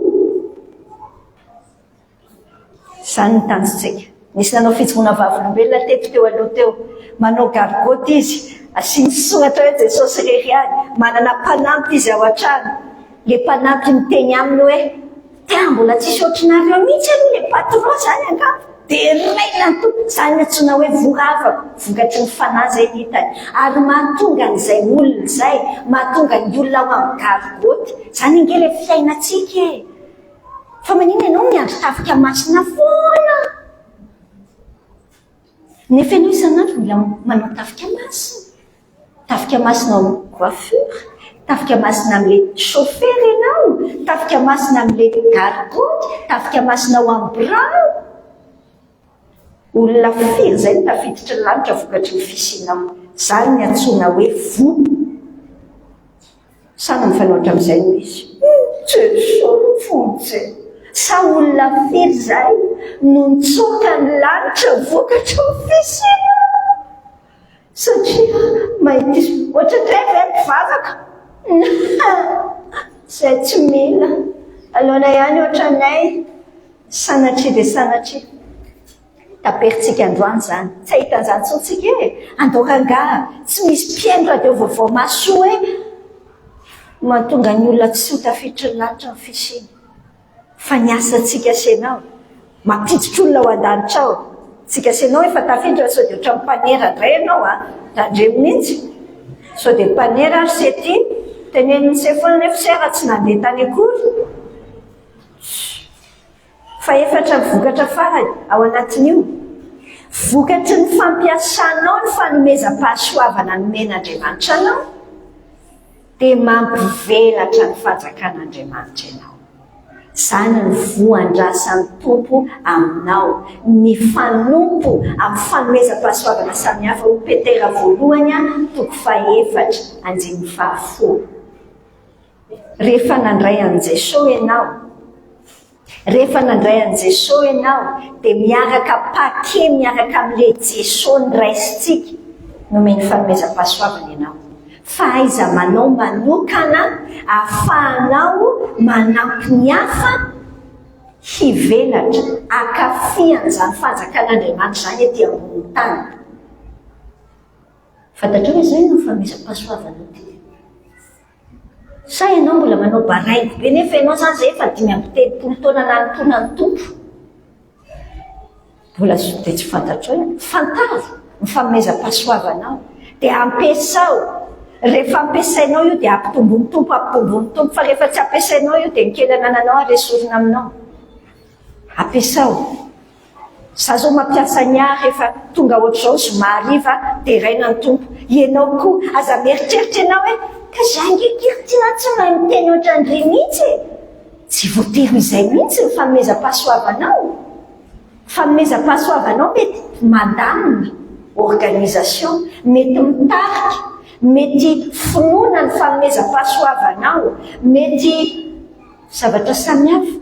Izany ny tanjontsika. Nisy nanao fijoroana vavolombelona teto teo aloha teo. Manao gargote izy, asiany soratra hoe Jesosy irery ihany. Manana mpanampy izy ao an-trano. Ilay mpanampy miteny aminy hoe, Tena mbola tsisy ohatrinareo mihitsy aloha ilay patron izany angamba. Deraina ny Tompo. Izany no antsoina hoe voravako, vokatry ny fanahy izay ny hitany. Ary mahatonga an'izay olona izay, mahatonga ny olona ao amin'ny gargote. Izany ange ilay fiainantsika e. Fa maninona ianao miandry tafika masina foana? Nefa ianao isan'andro mila manao tafika masina. Tafika masina ao amin'ny coiffure, tafika masina amin'ilay chauffeur ianao, tafika masina amin'ilay garde-côte, tafika masina ao amin'ny birao. Olona firy izay no tafiditry ny lanitra vokatry ny fisianao? Izany ny antsoina hoe voa. Sa ny mifanohitra amin'izay no izy? Jesoa vonjy e! Sa olona firy izay no nitsoaka ny lanitra vokatry ny fisiana? Satria mahita izy. Ohatr'indray ve ny mpivavaka? Izay tsy mila. Aleona ihany ohatranay. Sanatria dia sanatria. Taperintsika androany izany. Tsy hahita an'izany intsony tsika e! Andao rangaha, tsy misy mpihaino radio vaovao mahasoa e! Mahatonga ny olona tsy ho tafiditry ny lanitra ny fisiany. Fa ny asantsika sy ianao, mampiditra olona ao an-danitra ao. Tsika sy ianao efa tafiditra sao dia ohatran'ny mpanera indray ianao a! Tandremo mihitsy. Sao dia mpanera ary se ty? Tenenin'ny se foana nefa se raha tsy nandeha tany akory. Fahefatra ny vokatra farany ao anatin'io, vokatry ny fampiasanao ny fanomezam-pahasoavana nomen'Andriamanitra anao, dia mampivelatra ny fanjakan'Andriamanitra ianao. Izany ny voa andrasan'ny Tompo aminao. Mifanompo amin'ny fanomezam-pahasoavana samihafa hoy Petera voalohany toko fahefatra andininy fahafolo. Rehefa nandray an'i Jesoa ianao, rehefa nandray an'i Jesoa ianao dia miaraka paquet miaraka amin'ilay Jesoa noraisintsika, nomeny fanomezam-pahasoavana ianao. Fahaiza-manao manokana ahafahanao manampy ny hafa hivelatra, hankafy an'izany fanjakan'Andriamanitra izany ety ambonin'ny tany. Fantatrao ve izay no fanomezam-pahasoavana ity? Sa ianao mbola manao baraingo be nefa ianao izany izay efa 35 taona nanompoana ny Tompo? Mbola dia tsy fantatrao ihany. Fantaro ny fanomezam-pahasoavanao. Dia ampiasao. Rehefa ampiasainao io dia ampitomboin'ny Tompo, ampitomboin'ny Tompo. Fa rehefa tsy ampiasainao io dia ny kely anananao ary esorina aminao. Ampiasao. Za zao mampiasa ny ahy rehefa tonga ohatr'izao zoma hariva deraina ny Tompo. Ianao koa aza mieritreritra ianao hoe ka za ange Kirtina tsy mahay miteny ohatran'ireny mihitsy e. Tsy voatery ho izay mihitsy ny fanomezam-pahasoavanao. Fanomezam-pahasoavanao mety mandamina, organisation, mety mitarika, mety finoana ny fanomezam-pahasoavanao, mety zavatra samihafa.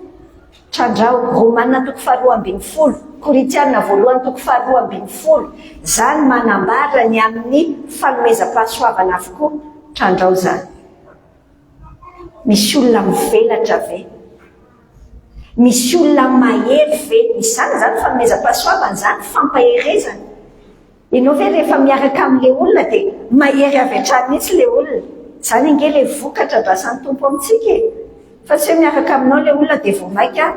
Trandraho, Romana toko faharoa ambinifolo, Korintiana voalohany toko faharoa ambinifolo, izany manambara ny amin'ny fanomezam-pahasoavana avokoa, trandraho izany. Misy olona mivelatra ve? Misy olona mahery ve? Misy izany izany fanomezam-pahasoavana izany, fampaherezana. Ianao ve rehefa miaraka amin'ilay olona dia mahery avy hatrany mihitsy ilay olona? Izany ange ilay vokatra andrasan'ny Tompo amintsika e! Fa tsy hoe miaraka aminao ilay olona dia vao mainka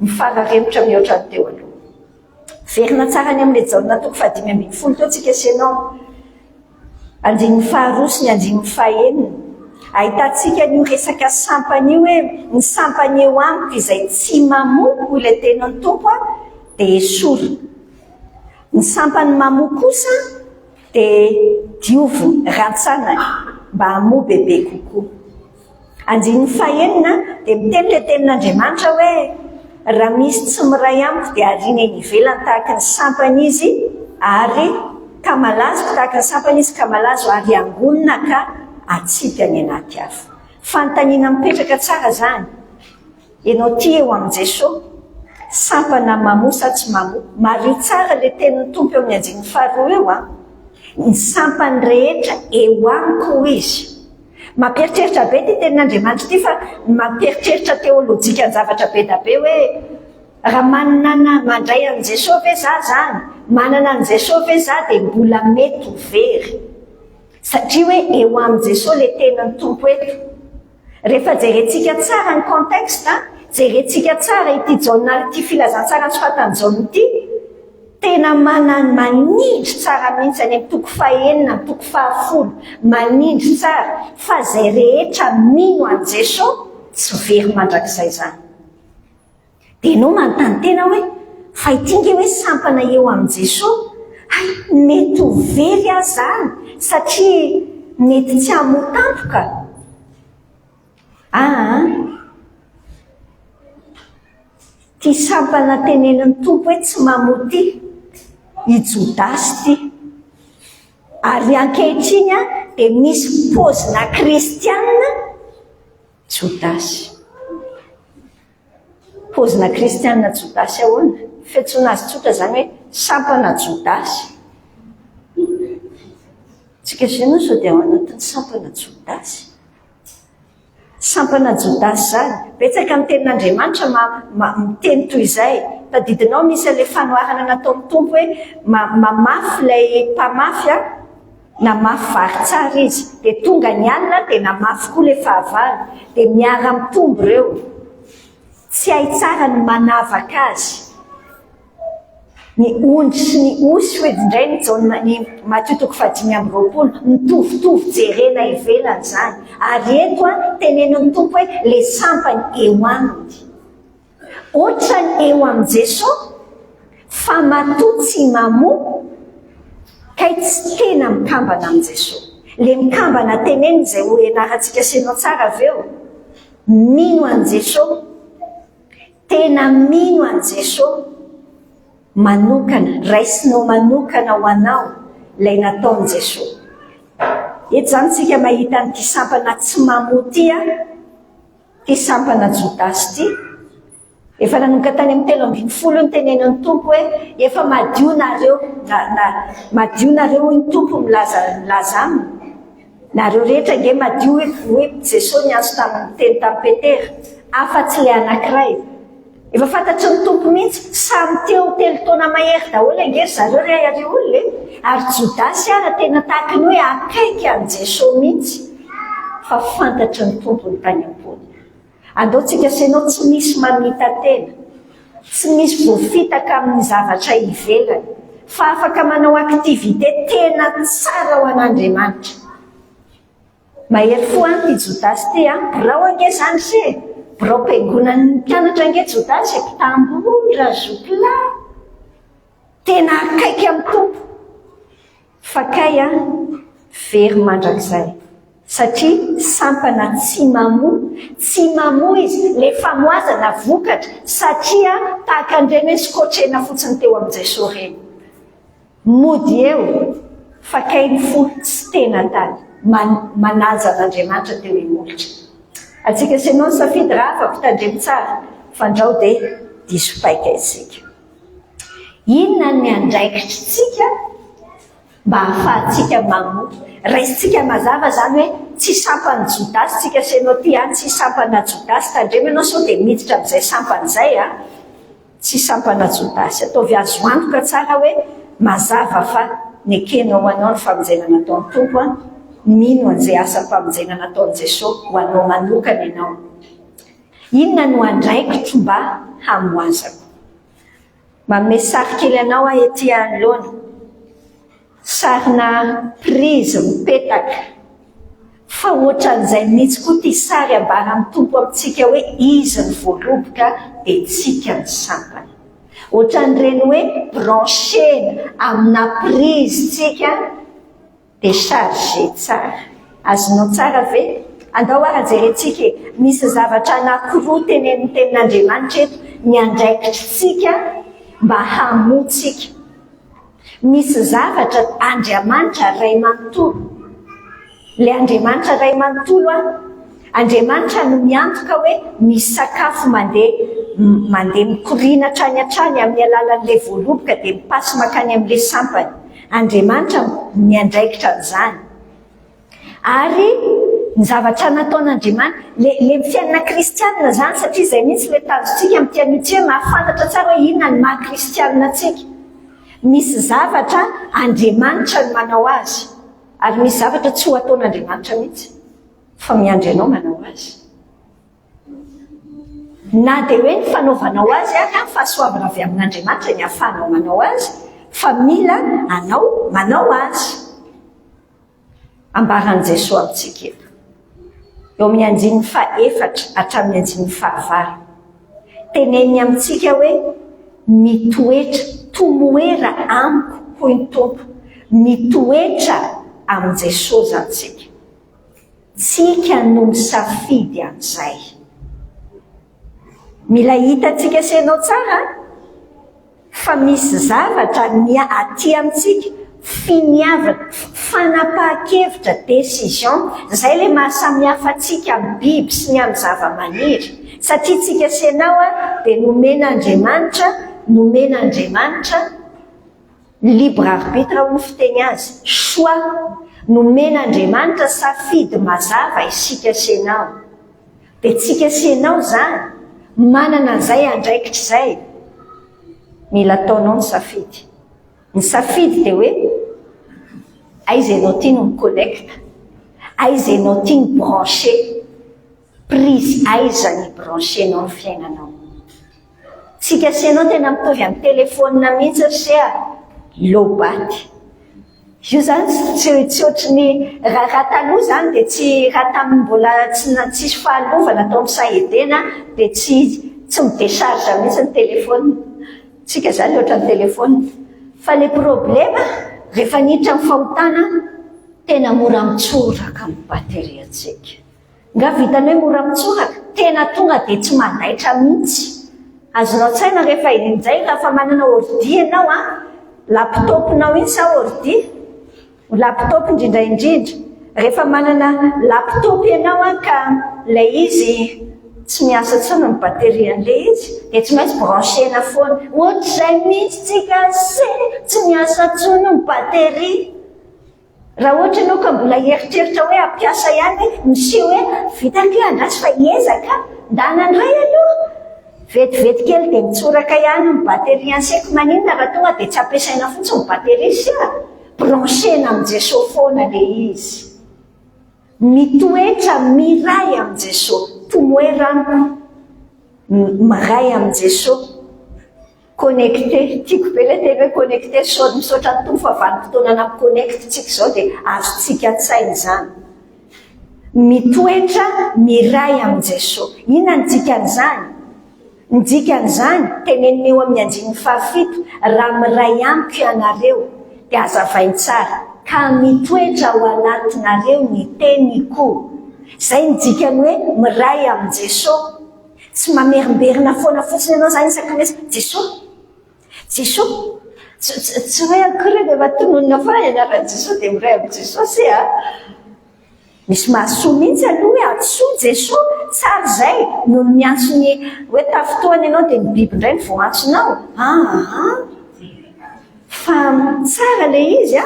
mifararemotra mihoatra ny teo aloha. Verina tsara any amin'ilay Jaona toko fahadimy ambinifolo teo tsika sy ianao. Andininy faharoa sy ny andininy fahenina. Ahitantsika an'io resaka sampana io hoe ny sampana eo amiko izay tsy mamoa, hoy ilay tenin'ny Tompo, dia esorina. Ny sampan'ny mamoa kosa dia dioviny, rantsanany, mba hamoa bebe kokoa. Andininy fahenina dia miteny ilay tenin'Andriamanitra hoe, Raha misy tsy miray amiko dia ariana eny ivelany tahaka ny sampana izy ary ka malazo tahaka ny sampana izy ka malazo ary angonina ka atsipy any anaty afo. Fanontaniana mipetraka tsara izany. Ianao ity eo amin'i Jesoa, sampana mamoa sa tsy mamoa? Mariho tsara ilay tenin'ny Tompo eo amin'ny andininy faharoa eo an! Ny sampany rehetra eo amiko hoy Izy. Mampieritreritra be ity tenin'Andriamanitra ity fa mampieritreritra teolojikan-javatra be da be hoe raha manana mandray an'i Jesoa ve za zany? Manana an'i Jesoa ve za dia mbola mety ho very? Satria hoe eo amin'i Jesoa ilay tenin'ny Tompo eto. Rehefa jerentsika tsara ny contexte, jerentsika tsara ity Jaona ity filazantsara nosoratan'i Jaona ity, tena manan manindry tsara mihitsy any amin'ny toko fahenina, amin'ny toko fahafolo, manindry tsara fa izay rehetra mino an'i Jeso tsy very mandrakizay izany. Dia ianao manontany tena hoe, fa ity nge hoe sampana eo amin'i Jesoa, hay mety ho very aho izany satria mety tsy hamoa tampoka? Aa. Ity sampana tenenin'ny Tompo hoe tsy mamoa ity, i Jodasy ity. Ary ankehitriny dia misy paozina kristiana Jodasy. Paozina kristianina Jodasy ahoana? Fiantsoana azy tsotra izany hoe sampana Jodasy. Tsika izay moa sao dia ao anatin'ny sampana Jodasy. Sampana Jodasy izany. Betsaka ny tenin'Andriamanitra miteny toy izay. Tadidinao misy an'ilay fanoharana nataon'ny Tompo hoe mamafy ilay mpamafy an. Namafy vary tsara izy, dia tonga ny alina dia namafy koa ilay fahavalo, dia miara-mitombo ireo. Tsy hay tsara ny manavaka azy. Ny ondry sy ny osy hoy indray ny Jaona, ny Matio toko fahadimy amby 20, mitovitovy jerena ivelany izany. Ary eto an, tenenin'ny Tompo hoe ilay sampany eo aminy. Otrany eo amin'i Jesoa fa matoa tsy mamoa kay tsy tena mikambana amin'i Jesoa. Le mikambana teneniny izay ho ianarantsika sy ianao tsara avy eo, mino an'i Jesoa. Tena mino an'i Jesoa manokana, raisinao manokana ho anao ilay nataon'i Jesoa. Eto izany isika mahita an'ity sampana tsy mamoa ity an, ity sampana Jodasy ity. Efa nanomboka tany amin'ny 13 nitenenin'ny Tompo hoe efa madio nareo, na, na, madio nareo hoy ny Tompo milaza, milaza aminy. Nareo rehetra ange madio hoy, hoy Jesoa niantso tamin'ny niteny tamin'i Petera, afa-tsy ilay anankiray. Efa fantatry ny Tompo mihitsy, samy teo telo taona mahery daholo ange ry zareo ry ry olona e. Ary Jodasy ara tena tahaky ny hoe akaiky an'i Jesoa mihitsy, fa fantatry ny Tompo ny tany am-pony. Andao tsika sy ianao tsy misy mamita-tena, tsy misy voafitaka amin'ny zavatra ivelany, fa afaka manao activité tena tsara ho an'Andriamanitra. Mahery fo an ity Jodasy ity an! Birao ange izany se e! Biraom-piangonan'ny mpianatra ange Jodasy e! Mpitamboly razokilahy! Tena akaiky amin'ny Tompo! Fa kay an, very mandrakizay. Satria sampana tsy mamoa, tsy mamoa izy, le famoazana vokatra, satria tahaka an'ireny hoe scotchena fotsiny teo amin'i Jesoa ireny. Mody eo, fa kay ny fo tsy tena tany, manaja an'Andriamanitra teo imolotra. Antsika sy ianao ny safidy raha afa mpitandremo tsara, fandrao dia diso paika isika. Inona ny andraikitritsika mba hahafahantsika mamoa? Raisintsika mazava izany hoe tsy sampan'i Jodasy tsika sy ianao ity an, tsy sampana Jodasy, tandremo ianao sao dia miditra amin'izay sampana izay an, tsy sampana Jodasy. Ataovy azo antoka tsara hoe mazava fa nekenao ho anao ny famonjena nataon'ny Tompo an, mino an'izay asam-pamonjena nataon'i Jesoa ho anao manokana ianao. Inona no andraikitro mba hamoazako? Manome sary kely anao aho ety anoloana. Sarina prise mipetaka. Fa ohatran'izay mihitsy koa ity sary ambaran'ny Tompo amintsika hoe Izy ny voaloboka dia tsika ny sampany. Ohatran'ireny hoe brancher-na amina prise tsika. Decharger tsara. Azonao tsara ve? Andao ara jerentsika e! Misy zavatra anankiroa tenenin'ny Tenin'Andriamanitra eto, ny andraikitritsika mba hamoa tsika. Misy zavatra Andriamanitra Ray manontolo. Ilay Andriamanitra Ray manontolo an! Andriamanitra no miantoka hoe misy sakafo mandeha mandeha mikoriana hatrany hatrany amin'ny alalan'ilay voaloboka dia mi-passe mankany amin'ilay sampany. Andriamanitra miandraikitra an'izany. Ary ny zavatra nataon'Andriamanitra, le le fiainana kristianina izany satria izay mihitsy ilay tanjontsika amin'ity anio ity hoe mahafantatra tsara hoe inona ny maha kristianina antsika. Misy zavatra Andriamanitra no manao azy ary misy zavatra tsy ho ataon'Andriamanitra mihitsy fa miandry anao manao azy. Na dia hoe ny fanaovanao azy ary an, fahasoavana avy amin'Andriamanitra ny ahafahanao manao azy, fa mila anao manao azy. Ambaran'i Jesoa amintsika eto. Eo amin'ny andininy fahaefatra hatramin'ny andininy fahavalo. Teneniny amintsika hoe mitoetra, tomoera amiko hoy ny Tompo. Mitoetra amin'i Jesoa izany tsika. Tsika no misafidy an'izay. Mila hitantsika sy ianao tsara fa misy zavatra ny aty amintsika, finiavana, fanapahan-kevitra, décision, izay ilay mahasamihafa antsika amin'ny biby sy ny amin'ny zava-maniry. Satria tsika sy ianao dia nomen'Andriamanitra, nomen'Andriamanitra, Libre arbitre hoy ny fiteny azy, choix, nomen'Andriamanitra safidy mazava isika sy ianao. Dia tsika sy ianao izany manana an'izay andraikitra izay. Mila ataonao ny safidy. Ny safidy dia hoe aiza ianao ity no mi-connecte, aiza ianao ity no branché, prise aiza ny brancher-nao ny fiainanao. Tsika sy ianao tena mitovy amin'ny telephone mihitsy ry se a! Low bat. Io zany tsy tsy ohatry ny raha raha taloha zany dia tsy raha tamin'ny mbola tsy tsisy fahalovana tao amin'ny saha Edena dia tsy tsy mi-decharge mihitsy ny telephone. Tsika zany ohatran'ny telephone. Fa le problema rehefa niditra ny fahotana tena mora mitsoraka ny batterie antsika. Nga vitany hoe mora mitsoraka? Tena tonga dia tsy mandaitra mihitsy. Azonao an-tsaina rehefa injay raha manana ordi ianao an, laptop-nao iny sa ordi? Laptop indrindra indrindra. Rehefa manana laptop ianao an ka ilay izy tsy miasa intsony ny batterie an'ilay izy dia tsy maintsy brancher-na foana. Ohatr'izay mihitsy tsika se tsy miasa intsony ny batterie. Raha ohatra ianao ka mbola hieritreritra hoe hampiasa ihany hoe miseho hoe vita kay andraso fa hiezaka, ndana indray aloha. Vetivety kely dia mitsoraka ihany ny batterie an'i seko maninona raha tonga dia tsy ampiasaina fotsiny ny batterie sia? Brancher-na amin'i Jesoa foana ilay izy. Mitoetra miray amin'i Jesoa. Tomoera amiko. Miray amin'i Jesoa. Connecté, tiako be ilay teny hoe connecté, sao misaotra ny Tompo fa vanim-potoana nampi-connecte tsika izao dia azontsika an-tsaina izany. Mitoetra miray amin'i Jesoa. Inona ny dikan'izany? Ny dikan'izany, tenenina eo amin'ny andininy fahafito, raha miray amiko ianareo, dia hazavainy tsara, ka mitoetra ao anatinareo ny teniko. Izay ny dikany hoe miray amin'i Jesoa. Tsy mamerimberina foana fotsiny ianao izany isaky ny hoe Jesoa, Jesoa. Tsy tsy hoe akory rehefa tononina foana ny anaran'i Jesoa dia miray amin'i Jesosy a. Misy mahasoa mihitsy aloha hoe antsoy Jesoa, tsara izay noho ny miantso ny hoe tafintohana ianao dia ny biby indray no voantsonao. Aa fa tsara ilay izy a.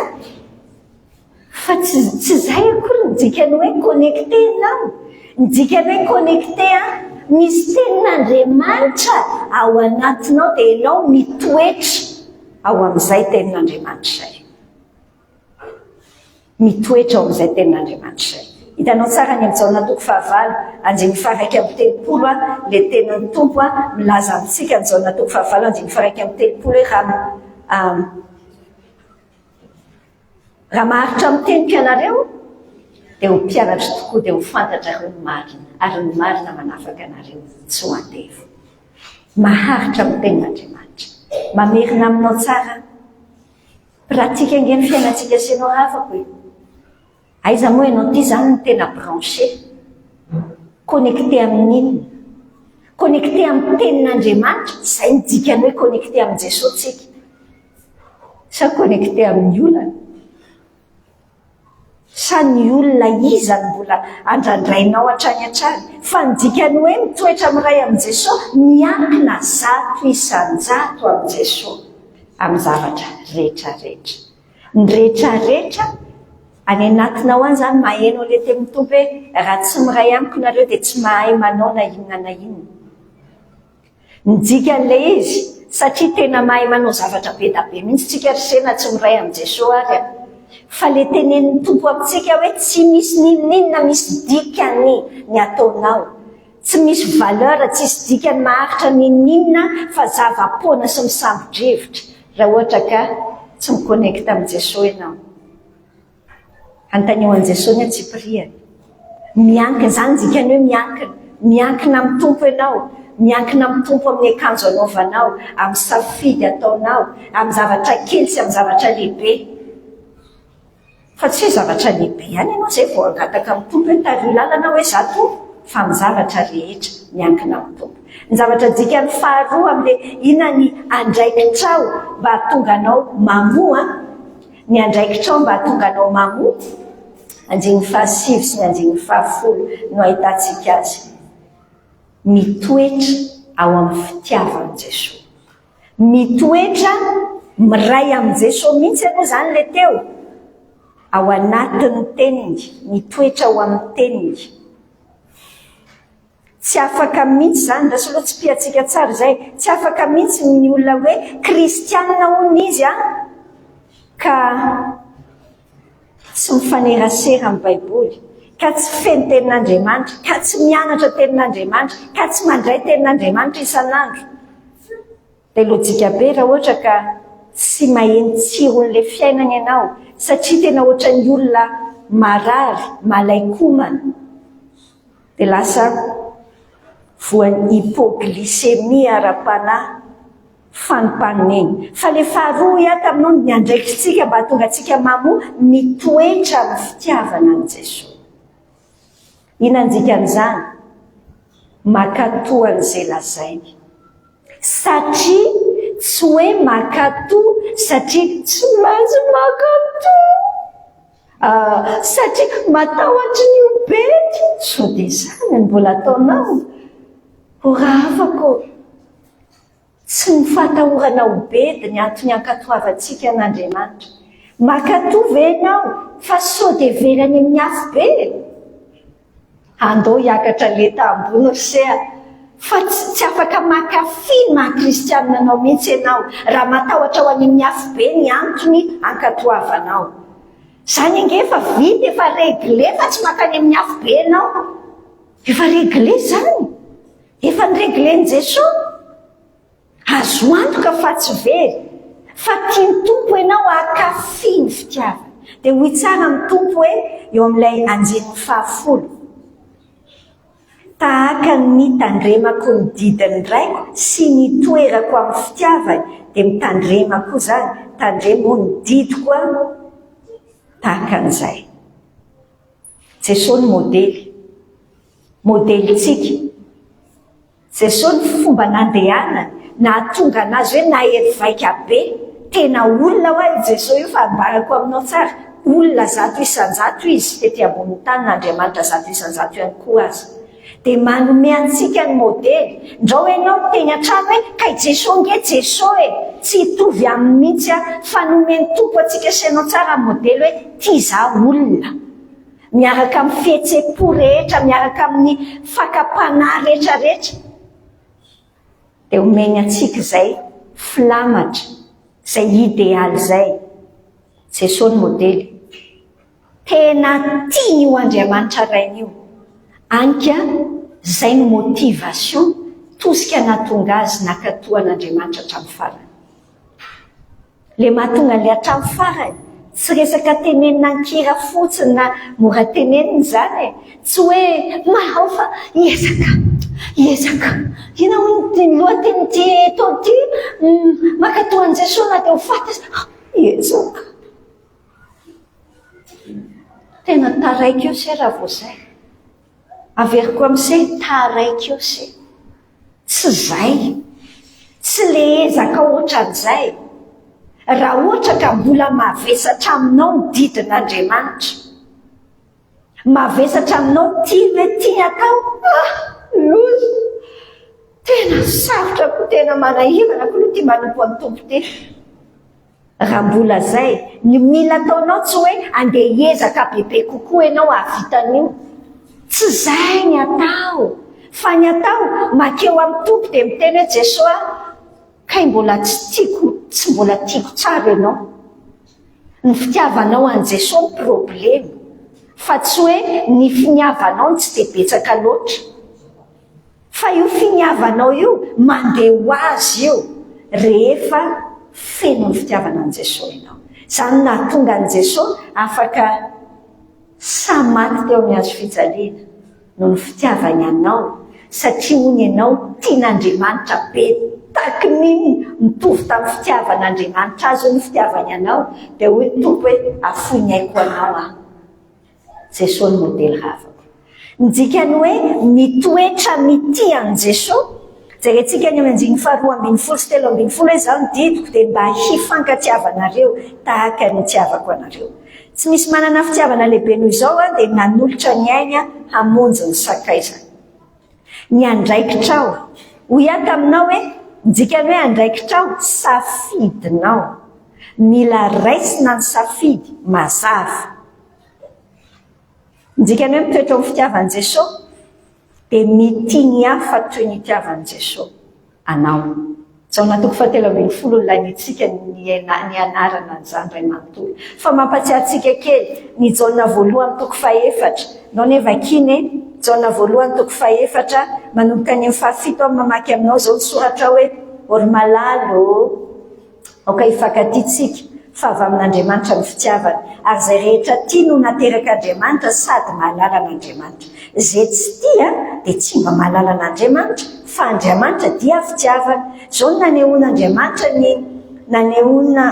Fa tsy tsy izay akory ny dikan'ny hoe connecté ianao. Ny dikan'ny hoe connecté an, misy tenin'Andriamanitra ao anatinao dia ianao mitoetra ao amin'izay tenin'Andriamanitra izay. Mitoetra ao amin'izay tenin'Andriamanitra izay. Hitanao tsara any amin'ny Jaona toko fahavalo, andininy faha-31 an, ilay tenin'ny Tompo an, milaza amintsika ny Jaona toko fahavalo andininy faha-31 hoe raha Raha maharitra amin'ny teniko ianareo, dia ho mpianatro tokoa, dia ho fantatrareo ny marina, ary ny marina manafaka anareo tsy ho andevo. Maharitra amin'ny tenin'Andriamanitra. Mamerina aminao tsara. Pratique ange ny fiainantsika sy ianao havako e. Aiza moa ianao ity izany no tena branché? Connecté amin'inona? Connecté amin'ny tenin'Andriamanitra, izay ny dikany hoe connecté amin'i Jesoa tsika. Sa connecté amin'ny olana? Sa ny olona iza no mbola andrandrainao hatrany hatrany? Fa ny dikany hoe mitoetra miray amin'i Jesoa, miankina 100% amin'i Jesoa amin'ny zavatra rehetra rehetra. Ny rehetra rehetra any anatinao any izany maheno an'ilay tenin'ny Tompo hoe raha tsy miray amiko nareo dia tsy mahay manao na inona na inona. Ny dikan'ilay izy, satria tena mahay manao zavatra be da be mihitsy tsika ry se na tsy miray amin'i Jesoa ary a! Fa le tenenin'ny Tompo amintsika hoe tsy misy n'inon'inona misy dikany ny ataonao, tsy misy valeur, tsisy dikany maharitra n'inon'inona fa zava-poana sy misambo-drivotra raha ohatra ka tsy mi-connecte amin'i Jesoa ianao. Anontanio an'i Jesoa ny antsipiriany. Miankina, izany dikany hoe miankina. Miankina amin'ny Tompo ianao. Miankina amin'ny Tompo amin'ny akanjo anaovanao, amin'ny safidy ataonao, amin'ny zavatra kely sy amin'ny zavatra lehibe. Fa tsy hoe zavatra lehibe ihany ianao izay vao hangataka amin'ny Tompo hoe tariho lalana aho hoe izaho Tompo, fa amin'ny zavatra rehetra miankina amin'ny Tompo. Ny zavatra dikany faharoa amin'ilay inona ny andraikitrao mba hahatonga anao mamoa, Ny andraikitrao mba hahatonga anao mamoa, andininy fahasivy sy ny andininy fahafolo no ahitantsika azy. Mitoetra ao amin'ny fitiavan'i Jesoa. Mitoetra miray amin'i Jesoa mihitsy aloha izany ilay teo, ao anatin'ny teniny, mitoetra ao amin'ny teniny. Tsy afaka mihitsy izany, raha aloha tsipihantsika tsara izay, tsy afaka mihitsy ny olona hoe kristianina hono izy an, ka tsy mifanerasera amin'ny Baiboly, ka tsy feno tenin'Andriamanitra, ka tsy mianatra tenin'Andriamanitra, ka tsy mandray tenin'Andriamanitra isan'andro. Dia lojika be raha ohatra ka tsy maheno tsiron'ilay fiainana ianao satria tena ohatran'ny olona marary, malain-komana. Dia lasa voan'ny hypoglycémie ara-panahy, fanimpanina iny. Fa ilay faharoa hoy aho taminao, ny andraikitsika mba hahatonga antsika mamoa, mitoetra amin'ny fitiavana an'i Jesoa. Inona ny dikan'izany? Mankatò an'izay lazainy. Satria tsy hoe mankatò satria tsy maintsy mankatò. Satria matahotra ny ho bedy. Sao dia izany no mbola ataonao? Ho rahavako. Tsy ny fahatahorana ho bedy ny antony ankatoavantsika an'Andriamanitra. Mankatò ve ianao fa sao dia very any amin'ny afobe? Andao hiakatra lenta ambony ry se a! Fa tsy tsy afaka mankafy ny maha kristianina anao mihitsy ianao raha matahotra ho any amin'ny afobe ny antony ankatoavanao. Izany ange efa vita, efa réglé fa tsy mankany amin'ny afobe ianao. Efa réglé izany. Efa ni-régler-n'i Jesoa. Azo antoka fa tsy very, fa tian'ny Tompo ianao hankafy ny fitiavany. Dia hoy tsara ny Tompo hoe eo amin'ilay andininy fahafolo, Tahaka ny nitandremako ny didin'ny Raiko sy nitoerako amin'ny fitiavany, dia mitandrema koa izany, tandremo ny didiko aho, tahaka an'izay. Jesoa no modely, modelintsika. Jesoa ny fomba nandehanany, nahatonga anazy hoe nahery vaika be, tena olona hoa io Jesoa io fa ambarako aminao tsara, olona 100% izy tety ambonin'ny tany na Andriamanitra 100% ihany koa aza. Dia manome antsika ny modely, ndrao ianao miteny hatrany hoe kay Jesoa nge Jesoa e, tsy hitovy aminy mihitsy aho, fa nomen'ny Tompo antsika sy ianao tsara ny modely hoe tia za olona. Miaraka amin'ny fihetsem-po rehetra, miaraka amin'ny fakam-panahy rehetra rehetra, dia omeny antsika izay filamatra, izay idealy izay. Jesoa no modely. Tena tiany io Andriamanitra Rainy io. Any ka izay no motivation, tosika nahatonga azy nankatò an'Andriamanitra hatramin'ny farany. Le mahatonga an'le hatramin'ny farany, tsy resaka tenenina an-kira fotsiny na mora tenenina izany e! Tsy hoe mahao fa hiezaka, hiezaka. Inona hono ny lohatenin'ity taona ity? Mankatò an'i Jesoa na dia ho faty aza. Hiezaka. Tena taraiky eo se raha vao zay. Averiko amin'se, taraiky eo se. Tsy zay. Tsy le ezaka ohatran'izay. Raha ohatra ka mbola mavesatra aminao ny didin'Andriamanitra. Mavesatra aminao ty hoe ty atao? Ah! Loza! Tena sarotra koa, tena manahirana koa aloha ty manompo an'i Tompo ty. Raha mbola zay, ny mila ataonao tsy hoe andeha hiezaka bebe kokoa ianao hahavita an'io. Tsy zay ny atao. Fa ny atao, makeo amin'ny Tompo dia miteny hoe Jesoa a, kay mbola tsy tiako, tsy mbola tiako tsara ianao. Ny fitiavanao an'i Jesoa no problema, fa tsy hoe ny finiavanao no tsy dia betsaka loatra. Fa io finiavanao io mandeha ho azy io rehefa feno ny fitiavana an'i Jesoa ianao. Izany no nahatonga an'i Jesoa afaka sahy maty teo amin'ny hazo fijaliana noho ny fitiavany anao satria hono ianao tian'Andriamanitra be taky ny inona, mitovy tamin'ny fitiavan'Andriamanitra azy hono ny fitiavany anao, dia hoy ny Tompo hoe afoy ny aiko ho anao aho. Jesoa no modely havako. Ny dikan'ny hoe mitoetra mitia an'i Jesoa, jerentsika any amin'ny andininy faharoa 12 sy 13 hoe izaho ny didiko dia mba hifankatiavanareo tahaka ny nitiavako anareo. Tsy misy manana fitiavana lehibe noho izao dia nanolotra ny ainy hamonjy ny sakaizany. Ny andraikitrao. Hoy aho taminao hoe, ny dikan'ny hoe andraikitrao, safidinao. Mila raisina ny safidy, mazava. Ny dikan'ny hoe mitoetra ao amin'ny fitiavan'i Jesoa dia mitia ny hafa toy ny itiavan'i Jesoa anao. Jaona toko fahatelo 13 no laniantsika nianarana an'izany iray manontolo. Fa mampatsiahy antsika kely ny Jaona voalohany toko fahefatra. Ndao anie vakiana e! Jaona voalohany toko fahefatra, manomboka any amin'ny fahafito aho mamaky aminao izao ny soratra hoe, Ô ry malala ô! Aoka hifankatia tsika, fa avy amin'Andriamanitra ny fitiavana, ary izay rehetra tia no naterak'Andriamanitra sady mahalala an'Andriamanitra. Izay tsy tia dia tsy mba mahalala an'Andriamanitra, fa Andriamanitra dia fitiavana. Izao no nanehoan'Andriamanitra ny nanehoana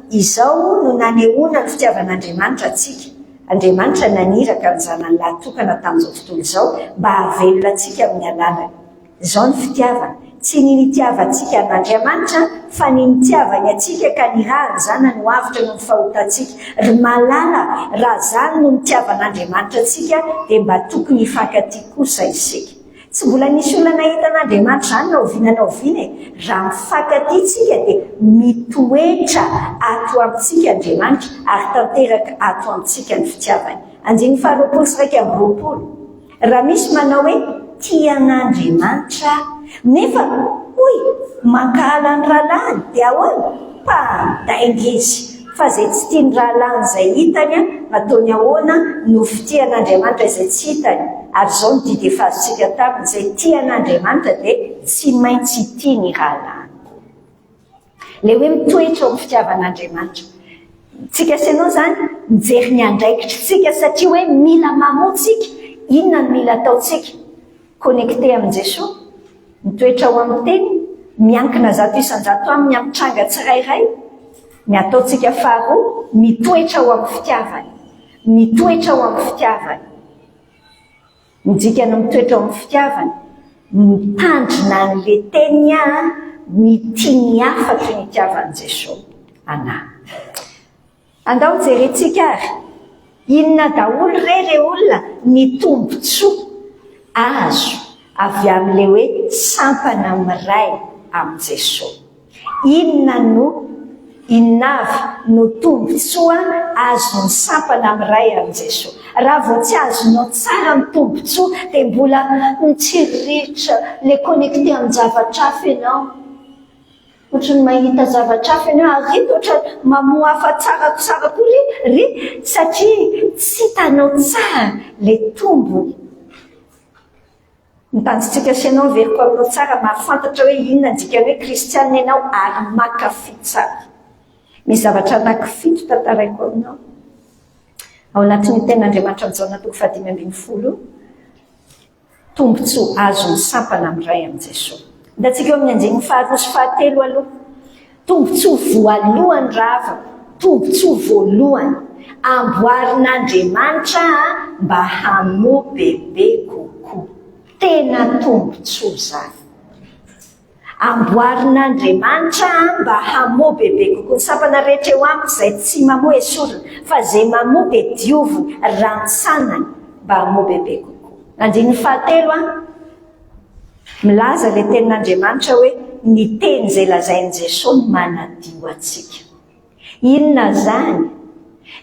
Izao no nanehoana ny fitiavan'Andriamanitra antsika, Andriamanitra naniraka ny Zanany lahy tokana tamin'izao tontolo izao mba hahavelona antsika amin'ny alalany. Izao ny fitiavana, Tsy ny nitiavantsika an'Andriamanitra, fa ny nitiavany antsika ka nirahany Zanany ho avotra noho ny fahotantsika. Ry malala, raha izany no nitiavan'Andriamanitra antsika, dia mba tokony hifankatia kosa isika. Tsy mbola nisy olona nahita an'Andriamanitra izany na oviana na oviana e! Raha mifankatia isika dia mitoetra ato amintsika Andriamanitra ary tanteraka ato amintsika ny fitiavany. Andininy faharoapolo sy 21. Raha misy manao hoe tia an'Andriamanitra aho, nefa hoy mankahala ny rahalahiny, dia ahoana? Mpandainga izy. Fa izay tsy tia ny rahalahiny izay hitany, ataony ahoana no fitia an'Andriamanitra izay tsy hitany? Ary izao no didy efa azontsika taminy, izay tia an'Andriamanitra dia tsy maintsy hitia ny rahalahiny koa. Ilay hoe mitoetra ao amin'ny fitiavan'Andriamanitra. Tsika sy ianao izany mijery ny andraikitritsika satria hoe mila mamoa tsika, inona no mila ataontsika? Connecté amin'i Jesoa, mitoetra ao amin'ny Teniny, miankina 100% Aminy amin'ny tranga tsirairay. Ny ataontsika faharoa, mitoetra ao amin'ny fitiavany. Mitoetra ao amin'ny fitiavany. Ny dikany mitoetra ao amin'ny fitiavana, mitandrina an'ilay teniny aho, mitia ny hafa toy ny itiavan'i Jesoa anah. Andao jerentsika ary, inona daholo re re olona ny tombontsoa azo avy amin'ilay hoe sampana miray amin'i Jesoa. Inona no, inona avy no tombontsoa azon'ny sampana miray amin'i Jesoa? Raha vao tsy azonao tsara ny tombontsoa dia mbola mitsiriritra, le connecté amin-javatra hafa ianao. Ohatry ny mahita zavatra hafa ianao ary ito ohatran'ny mamoa hafa tsara tsara koa ry ry satria tsy hitanao tsara le tombony. Ny tanjontsika sy ianao averiko aminao tsara mahafantatra hoe inona ny dikan'ny hoe kristianina ianao ary mankafy tsara. Misy zavatra anankifito tantaraiko aminao. Ao anatin'io tenin'Andriamanitra amin'i Jaona toko faha-15 io, tombontsoa azon'ny sampana miray amin'i Jesoa. Hitantsika eo amin'ny andininy faharoa sy fahatelo aloha. Tombontsoa voalohany rahavako, tombontsoa voalohany, amboarin'Andriamanitra mba hamoa bebe kokoa. Tena tombontsoa izany. Amboarin'Andriamanitra mba hamoa bebe kokoa. Ny sampana rehetra eo amiko izay tsy mamoa esorina, fa izay mamoa dia dioviny, rantsanany mba hamoa bebe kokoa. Andininy fahatelo an. Milaza ilay tenin'Andriamanitra hoe ny teny izay lazain'i Jesoa no manadio antsika. Inona izany?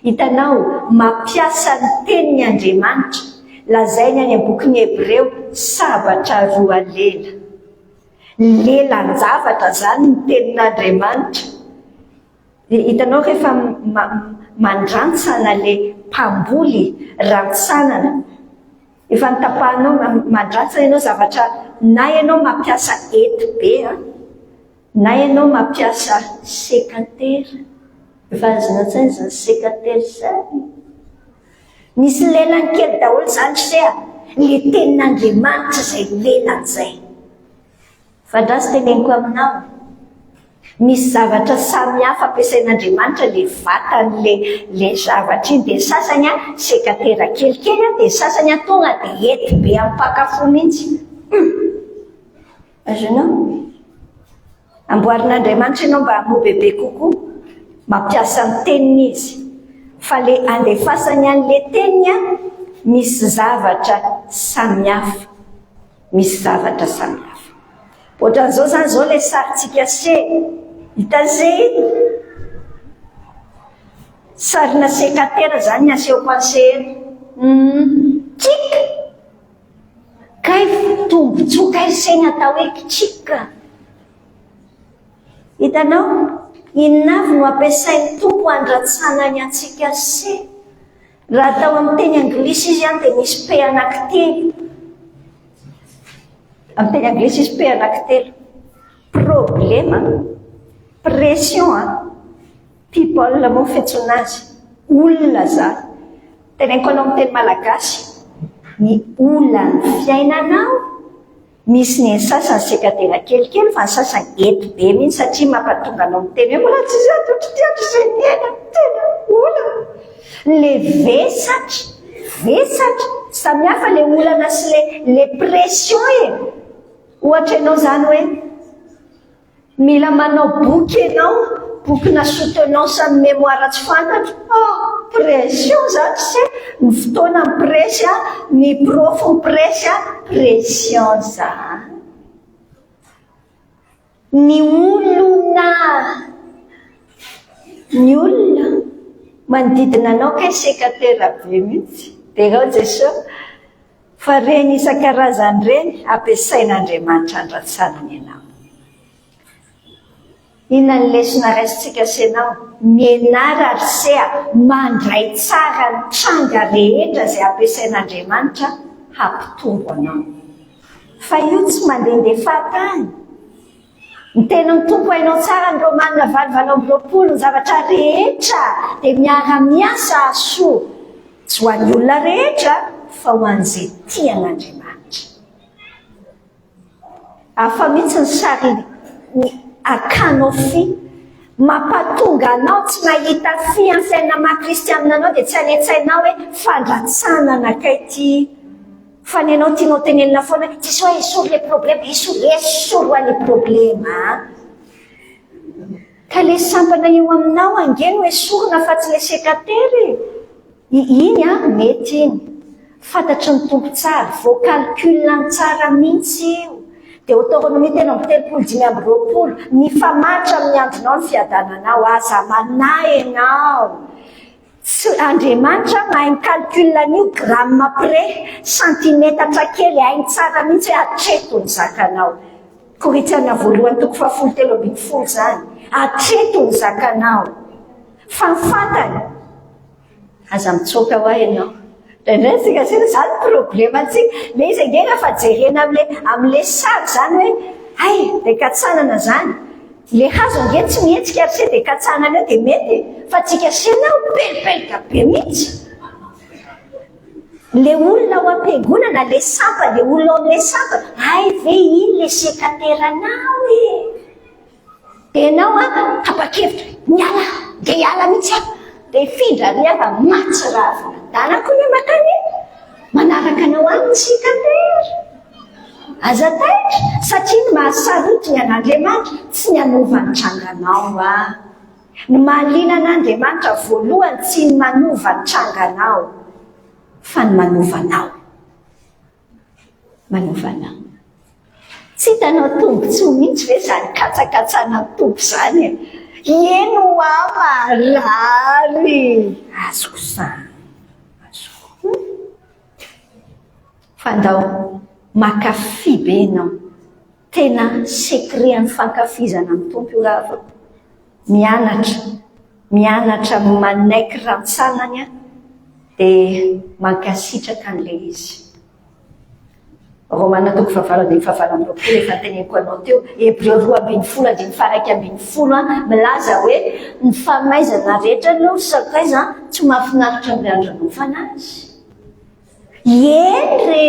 Hitanao, mampiasa ny teniny Andriamanitra, lazainy any amin'ny bokin'ny Hebreo, sabatra roa lela. Lelan-javatra izany ny tenin'Andriamanitra. Hitanao rehefa mandrantsana ilay mpamboly rantsanana, Efa notapahanao mandrantsana ianao zavatra na ianao mampiasa hety be an, na ianao mampiasa sekatera, efa azonao an-tsaina izany sekatera izany? Misy lelany kely daholo izany ry se a, le tenin'Andriamanitra izay lelany izay. Fa andraso teneniko aminao, misy zavatra samihafa ampiasain'Andriamanitra le vatan'le le zavatra iny, dia ny sasany an sekatera kelikely an, dia ny sasany an tonga dia hety be amin'ny mpankafo mihitsy. Hum! Azonao? Amboarin'Andriamanitra ianao mba hamoa bebe kokoa, mampiasa ny teniny Izy. Fa le andefasany an'le teniny an, misy zavatra samihafa. Misy zavatra samihafa. Ohatran'izao izany izao ilay sarintsika se. Hitan'i se iny? Sarina sekatera izany ny asehoko an'i se eto. Hum, tchik! Kay tombontsoa kay ry se ny atao hoe tchik. Hitanao? Inona avy no ampiasain'ny Tompo handratsanany antsika se? Raha atao amin'ny teny anglisy izy an dia misy P anankitelo. Amin'ny teny anglisy izy P anankitelo. Problema, pression an, people moa ny fiantsoana azy, olona izany. Teneniko anao amin'ny teny malagasy, ny olan'ny fiainanao Misy ny sasany sekatera kelikely fa ny sasany ety be mihitsy satria mampatonga anao miteny hoe mbola tsy zato ohatr'ity hatrizay niainako tena olana. Le vesatra, vesatra, samihafa le olana sy le le pression e! Ohatra ianao izany hoe. Mila manao boky ianao, bokina soutenance amin'ny mémoire tsy fantatro. Oh, pression zany se, ny fotoana mi-presse, ny prof mi-presse, pression zany. Ny olona, ny olona manodidina anao kay secatera be mihitsy. Derao Jesoa. Fa ireny isan-karazany ireny ampiasain'Andriamanitra handratsanana ianao. Inona ny lesona raisintsika sy ianao? Mianara ry se a, mandray tsara ny tranga rehetra izay ampiasain'Andriamanitra hampitombo anao. Fa io tsy mandehandeha fahatany. Ny tenin'ny Tompo hainao tsara ny Romana valo 28 ny zavatra rehetra dia miara-miasa hahasoa, tsy ho an'ny olona rehetra fa ho an'izay tia an'Andriamanitra. Hafa mihitsy ny sary ny akanao fy. Mampatonga anao tsy mahita fy amin'ny fiainana maha kristianina anao dia tsy any an-tsainao hoe fandratsanana kay ity. Fa ny anao tianao tenenina foana hoe tsisy hoe esory le problema, esory, esory hoa le problema a! Ka le sampana eo aminao ange no esorina fa tsy le secatera e! Iny an, mety iny. Fantatry ny Tompo tsara, voacalcul-ny tsara mihitsy io. Deoteronomia 33 25, Mifamatotra amin'ny andronao ny fiadananao, aza manahy ianao. Tsy Andriamanitra mahay mi-calcul an'io gramme près, santimetatra kely, hainy tsara mihitsy hoe hatreto ny zakanao. Korintiana voalohany toko fahafolo 13 izany. Hatreto ny zakanao. Fa ny fantany, aza mitsoaka hoa ianao. Indraindray isika asiana izany problemantsika. Ilay izy ange rehefa jerena amin'ilay amin'ilay sary izany hoe hay dia katsanana izany. Ilay hazo ange tsy mihetsika ry se dia katsanana eo dia mety e. Fa tsika asiana mipelipelika be mihitsy. Ilay olona ao am-piangonana, ilay sampana, ilay olona ao amin'ilay sampana, hay ve iny ilay sekateranao e. Dia ianao an, tapa-kevitra, miala, dia hiala mihitsy aho. Dia hifindra ary hafa mahatsiravina. Danako ny makany e. Manaraka anao any ny secataire. Aza taitra, satria ny mahasarotiny an'Andriamanitra tsy ny hanova ny tranganao an. Ny mahaliana an'Andriamanitra voalohany tsy ny manova ny tranganao, fa ny manova anao. Manova anao. Tsy hitanao tombontsoa mihitsy ve izany katsakatsana ny Tompo izany e? Eny hoa marary! Azoko izany. Azoko. Fa ndao mankafy be ianao. Tena secret an'ny fankafizana ny Tompo io rahavako. Mianatra, mianatra manaiky rantsanany aho dia mankasitraka an'ilay izy. Romana toko fahavalo andininy fahavalo amby roapolo efa noteneniko anao teo, Hebreo 12 andininy faha 11 milaza hoe ny famaizana rehetra aloha ry sakaiza tsy mahafinaritra amin'ny andro anaovana azy. Eny re!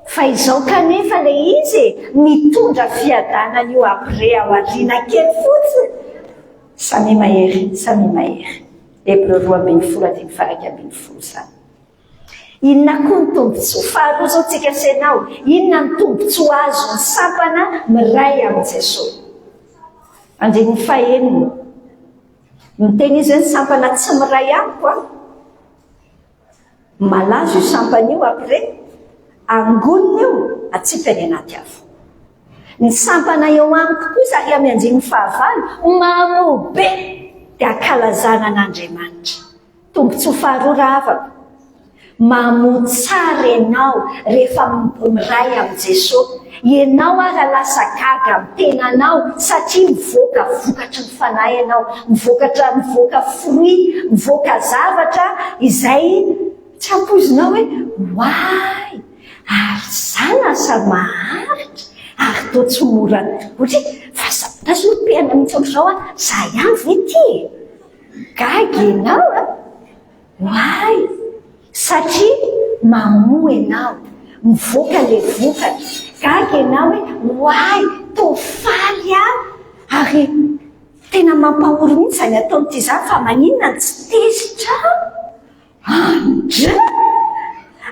Fa izao kanefa ilay izy e, mitondra fiadanana io après ao aoriana kely fotsiny. Samia mahery, samia mahery. Hebreo 12 andininy faha 11 izany. Inona koa ny tombontsoa faharoa izao tsika sy ianao? Inona ny tombontsoa azon'ny sampana miray amin'i Jesoa? Andininy fahenina. Miteny izy hoe ny sampana tsy miray amiko an. Malazo io sampana io après, angonina io, atsipy any anaty afo. Ny sampana eo amiko kosa ary amin'ny andininy fahavalo, mamoa be dia ankalazana an'Andriamanitra. Tombontsoa faharoa rahavako, mamoa tsara ianao rehefa miray amin'i Jesoa. Ianao ara lasa gaga amin'ny tenanao satria mivoaka vokatry ny Fanahy ianao, mivoakatra mivoaka fruit, mivoaka zavatra izay tsy ampoizinao hoe oay! Ary za lasa maharitra ary toa tsy mora ohatra hoe fa za lasa nopehana mihitsy ohatr'izao aho, za ihany ve ity e? Gaga ianao an! Why? Satria mamoa ianao, mivoaka ilay vokatra. Gaga ianao hoe why? Toa faly aho ary tena mampahory mihitsy izany ataon'ity izany fa maninona no tsy tezitra aho? Andra!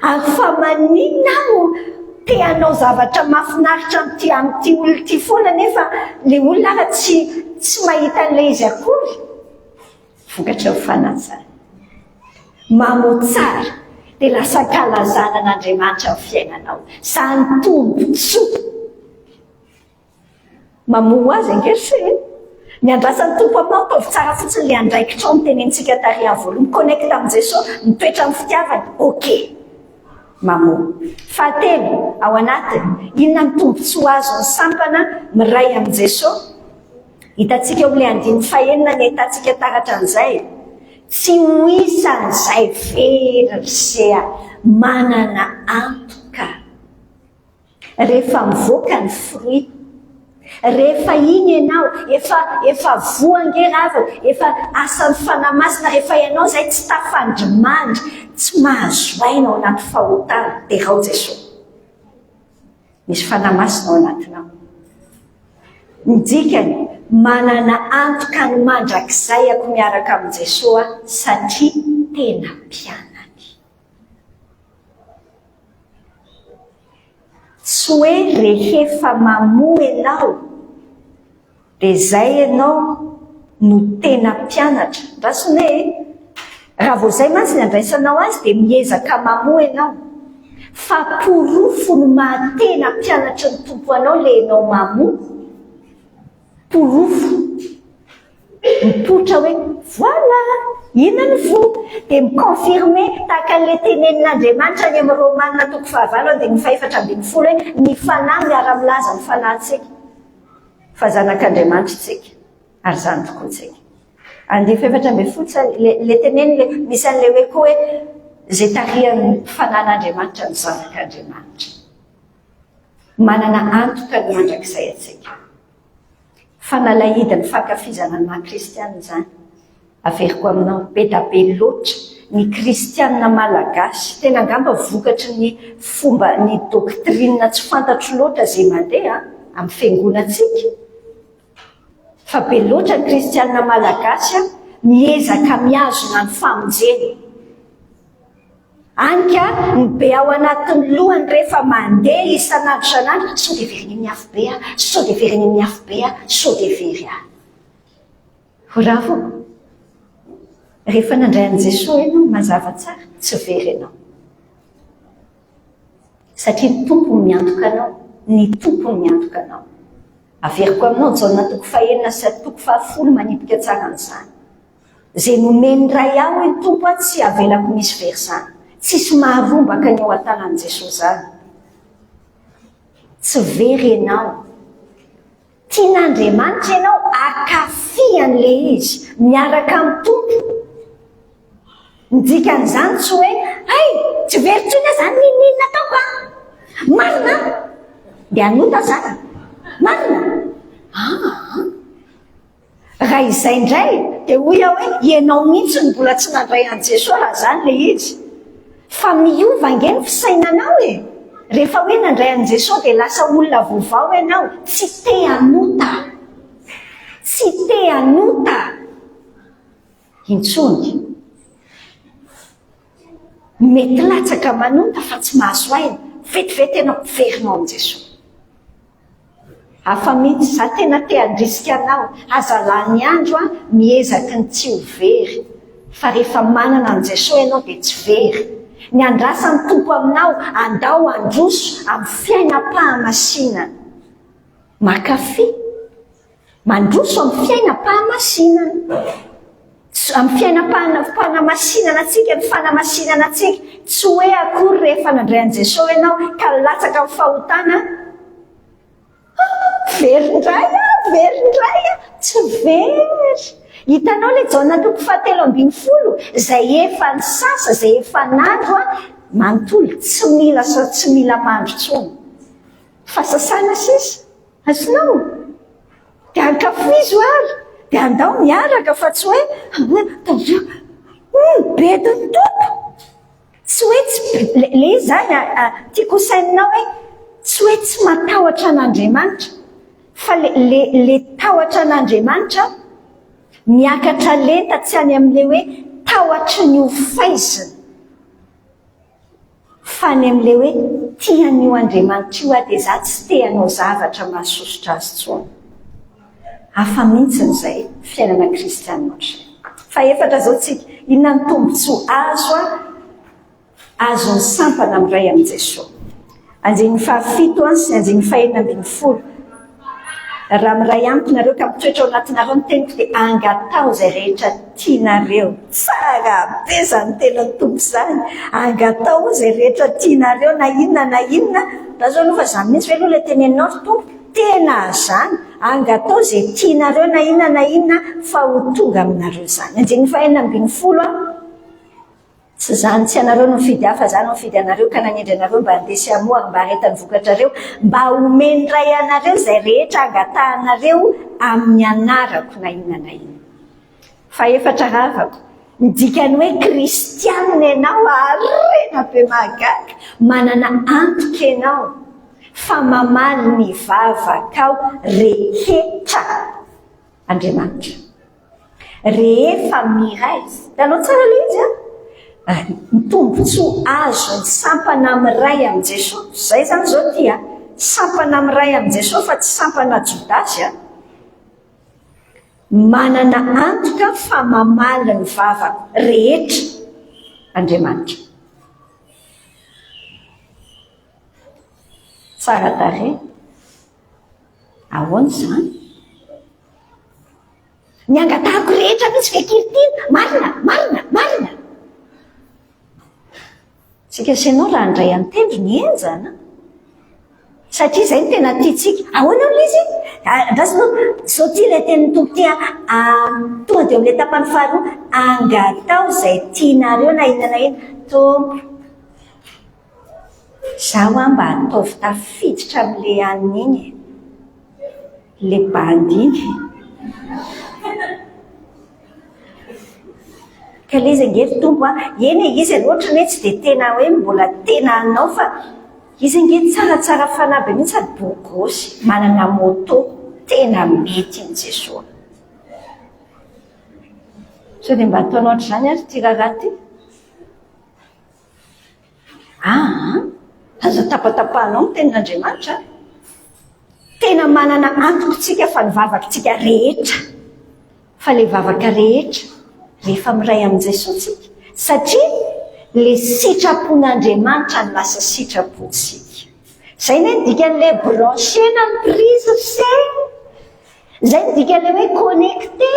Ary fa maninona aho no. te hanao zavatra mahafinaritra amin'ity amin'ity olona ity foana nefa ilay olona ara tsy tsy mahita an'ilay izy akory. Vokatry ny fanajana. Mamoa tsara dia lasa ankalazana an'Andriamanitra ny fiainanao. Izany tombontsoa. Mamoa ho azy ange ry se e! Ny andrasan'ny Tompo aminao ataovy tsara fotsiny ilay andraikitrao notenenintsika tary amin'ny voalohany, mi-connecte amin'i Jesosy, mitoetra amin'ny fitiavany, ok! Mamoa. Fahatelo, ao anatiny, inona ny tombontsoa azon'ny sampana miray amin'i Jesosy? Hitantsika eo amin'ilay andininy fahenina ny ahitantsika taratra an'izay. Tsy ho isan'izay very ry se a! Manana antoka. Rehefa mivoaka ny fruit. Rehefa iny ianao, efa efa voa ange ravina, efa asan'ny Fanahy Masina, rehefa ianao izay tsy tafandrimandry, tsy mahazo aina ao anaty fahotana, derao Jesoa. Misy Fanahy Masina ao anatinao. Ny dikany, manana antoka ny mandrakizay ako miaraka amin'i Jesoa satria tena mpianany. Tsy hoe rehefa mamoa ianao dia izay ianao no tena mpianatra. Andraso anie e! Raha vao izay mantsy ny andraisanao azy dia miezaka mamoa ianao. Fa porofo ny maha tena mpianatry ny Tompo anao ilay ianao mamoa. Porofo. Mipoitra hoe voilà! Inona ny voa? Dia mi-confirmer tahaka an'ilay tenenin'Andriamanitra any amin'ny Romana toko fahavalo andininy fahefatra ambin'ny folo hoe ny fanahy miara-milaza ny fanahintsika fa zanak'Andriamanitra isika ary izany tokoa isika. Andininy fahefatra ambin'ny folo sa ilay teneniny ilay misy an'ilay hoe koa hoe izay tarihan'ny fanahin'Andriamanitra ny zanak'Andriamanitra. Manana antoka ny mandrakizay antsika. Fanalahidin'ny fankafizana ny maha kristianina izany. Averiko aminao, be da be loatra ny kristianina malagasy, tena angamba vokatry ny fomba, ny doctrine tsy fantatro loatra izay mandeha amin'ny fiangonantsika, fa be loatra ny kristianina malagasy miezaka mihazona ny famonjena. Any ka ny be ao anatin'ny lohany rehefa mandeha isan'andro isan'andro, sao dia very any amin'ny afobe aho, sao dia very any amin'ny afobe aho, sao dia very aho. Ho ravako. Rehefa nandray an'i Jesoa ianao, mazava tsara, tsy very ianao. Satria ny Tompo no miantoka anao, ny Tompo no miantoka anao. Averiko aminao, Jaona toko fahenina sy toko fahafolo manipika tsara an'izany. Izay nomen'ny Ray ahy hoy ny Tompo aho tsy avelako misy very zany. Tsisy maharombaka ny eo an-tanan'i Jesoa zany. Tsy very ianao. Tian'Andriamanitra ianao akafy an'ilay izy miaraka amin'ny Tompo. Ny dikan'izany tsy hoe hay tsy very intsony aho zany n'inon'inona ataoko an. Marina an! Dia hanota aho zany. Marina? Aa. Raha izay indray dia hoy aho hoe ianao mihitsy no mbola tsy nandray an'i Jesoa raha izany ilay izy. Fa miova ange ny fisainanao e! Rehefa hoe nandray an'i Jesoa dia lasa olona vaovao ianao, tsy te hanota. Tsy te hanota intsony. Mety latsaka manota fa tsy mahazo aina. Vetivety ianao miverina ao amin'i Jesoa. Hafa mihitsy, za tena te handrisika anao, aza lany andro an, miezaky ny tsy ho very, fa rehefa manana an'i Jesoa ianao dia tsy very. Ny andrasan'ny Tompo aminao, andao handroso amin'ny fiainam-pahamasinana. Mankafy. Mandroso amin'ny fiainam-pahamasinana. Amin'ny fiainam-panamasinana antsika, ny fanamasinana antsika. Tsy hoe akory rehefa nandray an'i Jesoa ianao ka nilatsaka amin'ny fahotana, ah, very indray aho, very indray aho. Tsy very. Hitanao ilay Jaona toko fahatelo ambin'ny folo, izay efa nisasa, izay efa nandro, manontolo, tsy mila, tsy mila mandro intsony. Fa sasana sisa. Azonao? Dia ankafizo ary, dia andao miaraka fa tsy hoe hum, bedin'ny Tompo. Tsy hoe tsy, le izy izany tiako ho saininao hoe tsy hoe tsy matahotra an'Andriamanitra, fa le, le, le tahotra an'Andriamanitra miakatra lenta tsy any amin'ilay hoe tahotry ny ho faizina. Fa ny amin'ilay hoe tia an'io Andriamanitra io aho dia izaho tsy te hanao zavatra mahasosotra azy intsony. Hafa mihitsy izay fiainana kristianina ohatr'izay. Fahefatra izao tsika, inona ny tombontsoa azo azon'ny sampana miray amin'i Jesoa? Andininy fahafito sy ny andininy fahenina ambinifolo. Raha miray amiko nareo ka mitoetra ao anatinareo ny teniko dia angataho izay rehetra tianareo. Tsara be izany tenin'ny Tompo izany. Angataho izay rehetra tianareo na inona na inona. Lazao aloha fa izany mihitsy ve aloha ilay teneninao ry Tompo? Tena izany. Angataho izay tianareo na inona na inona fa ho tonga aminareo izany. Andininy fahenina ambinifolo. Tsy izany, tsy ianareo no nifidy ahy, fa izaho no nifidy anareo ka nanendry anareo mba handeha sy hamoa ary mba haharetan'ny vokatrareo, mba homen'ny Ray anareo izay rehetra angatahanareo amin'ny anarako na inona na inona. Fahefatra ravako, ny dikan'ny hoe kristianina ianao, harena be mahagaga, manana antoka ianao fa mamaly ny vavakao rehetra Andriamanitra. Rehefa miray, hitanao tsara ilay izy an? Ny tombontsoa azon'ny sampana miray amin'i Jesoa, izay izany izao ity an, sampana miray amin'i Jesoa fa tsy sampana Jodasy an, manana antoka fa mamaly ny vavako rehetra Andriamanitra. Tsara tarehy. Ahoana izany? Ny angatahako rehetra mihitsy ve Kirtina? Marina, marina, marina. Tsika sy ianao raha handray an-tendro ny henjana. Satria izay no tena tiantsika. Ahoana hono izy? Andraso aloha, izao ity ilay tenin'ny Tompo ity an, tonga dia eo amin'ilay tapany faharoa, angataho izay tianareo na inona na inona. Tompo, Za hoa mba ataovy tafiditra amle anona iny e! Le bandy iny. Ka le izy ange ry Tompo a, eny e izy aloha ohatrany hoe tsy dia tena hoe mbola tena anao fa izy ange tsaratsara fanahy be mihitsy sady beau gosse, manana moto, tena mety iny Jesoa. Sao dia mba ataonao ohatr'izany ary ity raharaha ity? Aa! Aza tapatapahanao ny tenin'Andriamanitra a! Tena manana antoko tsika fa ny vavakitsika rehetra, fa le vavaka rehetra rehefa miray amin'i Jesoa tsika, satria le sitrapon'Andriamanitra no lasa sitrapontsika. Zay ne ny dikan'le brancher-na ny prise ry se! Izay no dikan'ilay hoe connecté,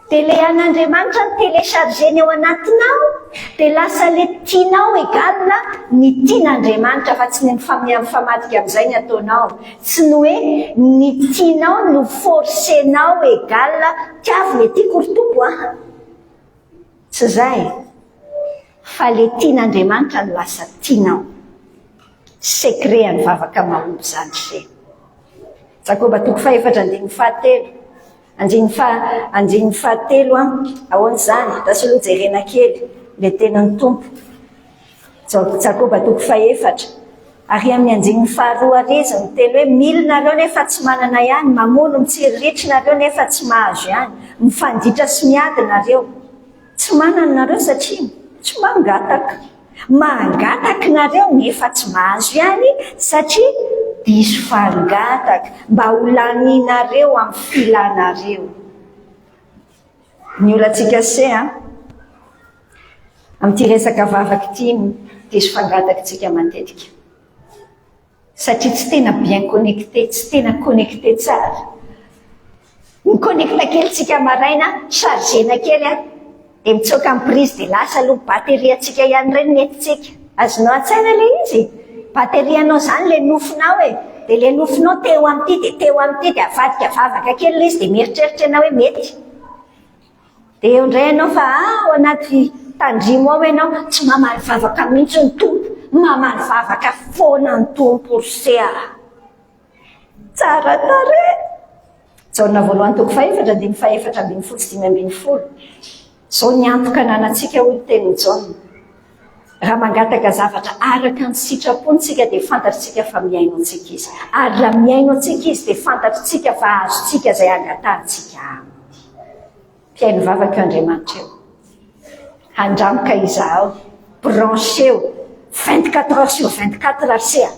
dia ilay an'Andriamanitra no télécharger-ny ao anatinao, dia lasa ilay tianao égal ny tian'Andriamanitra fa tsy ny mifamadika amin'izay ny ataonao, tsy ny hoe ny tianao no forcer-nao égal tiavo ny tiako ry Tompo a! Tsy izay fa ilay tian'Andriamanitra no lasa tianao. Secret an'ny vavaka mahomby izany ry se. Jakoba toko fahefatra andininy fahatelo. Andininy faha, andininy fahatelo an. Ahoana izany? Andraso aloha jerena kely ilay tenin'ny Tompo. Jakoba toko fahefatra. Ary amin'ny andininy faharoa ary izy miteny hoe mily nareo nefa tsy manana ihany, mamono mitsiriritra nareo nefa tsy mahazo ihany, mifanditra sy miady nareo. Tsy manana nareo satria tsy mangataka. Mangataka nareo nefa tsy mahazo ihany satria diso fangataka mba ho laninareo amin'ny filanareo. Ny olantsika se an, amin'ity resaka vavaka ity diso fangataka tsika matetika. Satria tsy tena bien connecté, tsy tena connecté tsara. Mi-connecte kely tsika maraina, charger-na kely an, dia mitsoaka amin'ny prise dia lasa aloha batterie antsika ihany ireny ny entintsika. Azonao an-tsaina ilay izy? Batterie anao izany ilay nofinao e! Dia ilay nofinao teo amin'ity dia teo amin'ity dia avadika vavaka kely ilay izy dia mieritreritra ianao hoe mety. Dia eo indray ianao fa ao anaty tandrimo ao ianao, tsy mamaly vavaka mihitsy ny Tompo, mamaly vavaka foana ny Tompo ry se a! Tsara tarehy! Jaona voalohany toko fahefatra andininy fahefatra ambinifolo sy 15. Izao ny antoka ananantsika hoy ny tenin'i Jaona. Raha mangataka zavatra araka ny sitrapony tsika dia fantatritsika fa mihaino antsika Izy. Ary raha mihaino antsika Izy dia fantatritsika fa azontsika izay angatahantsika Aminy. Mpihaino vavaka io Andriamanitra io. Handramoka izahao. Brancheo. 24 heures sur 24 ry se a!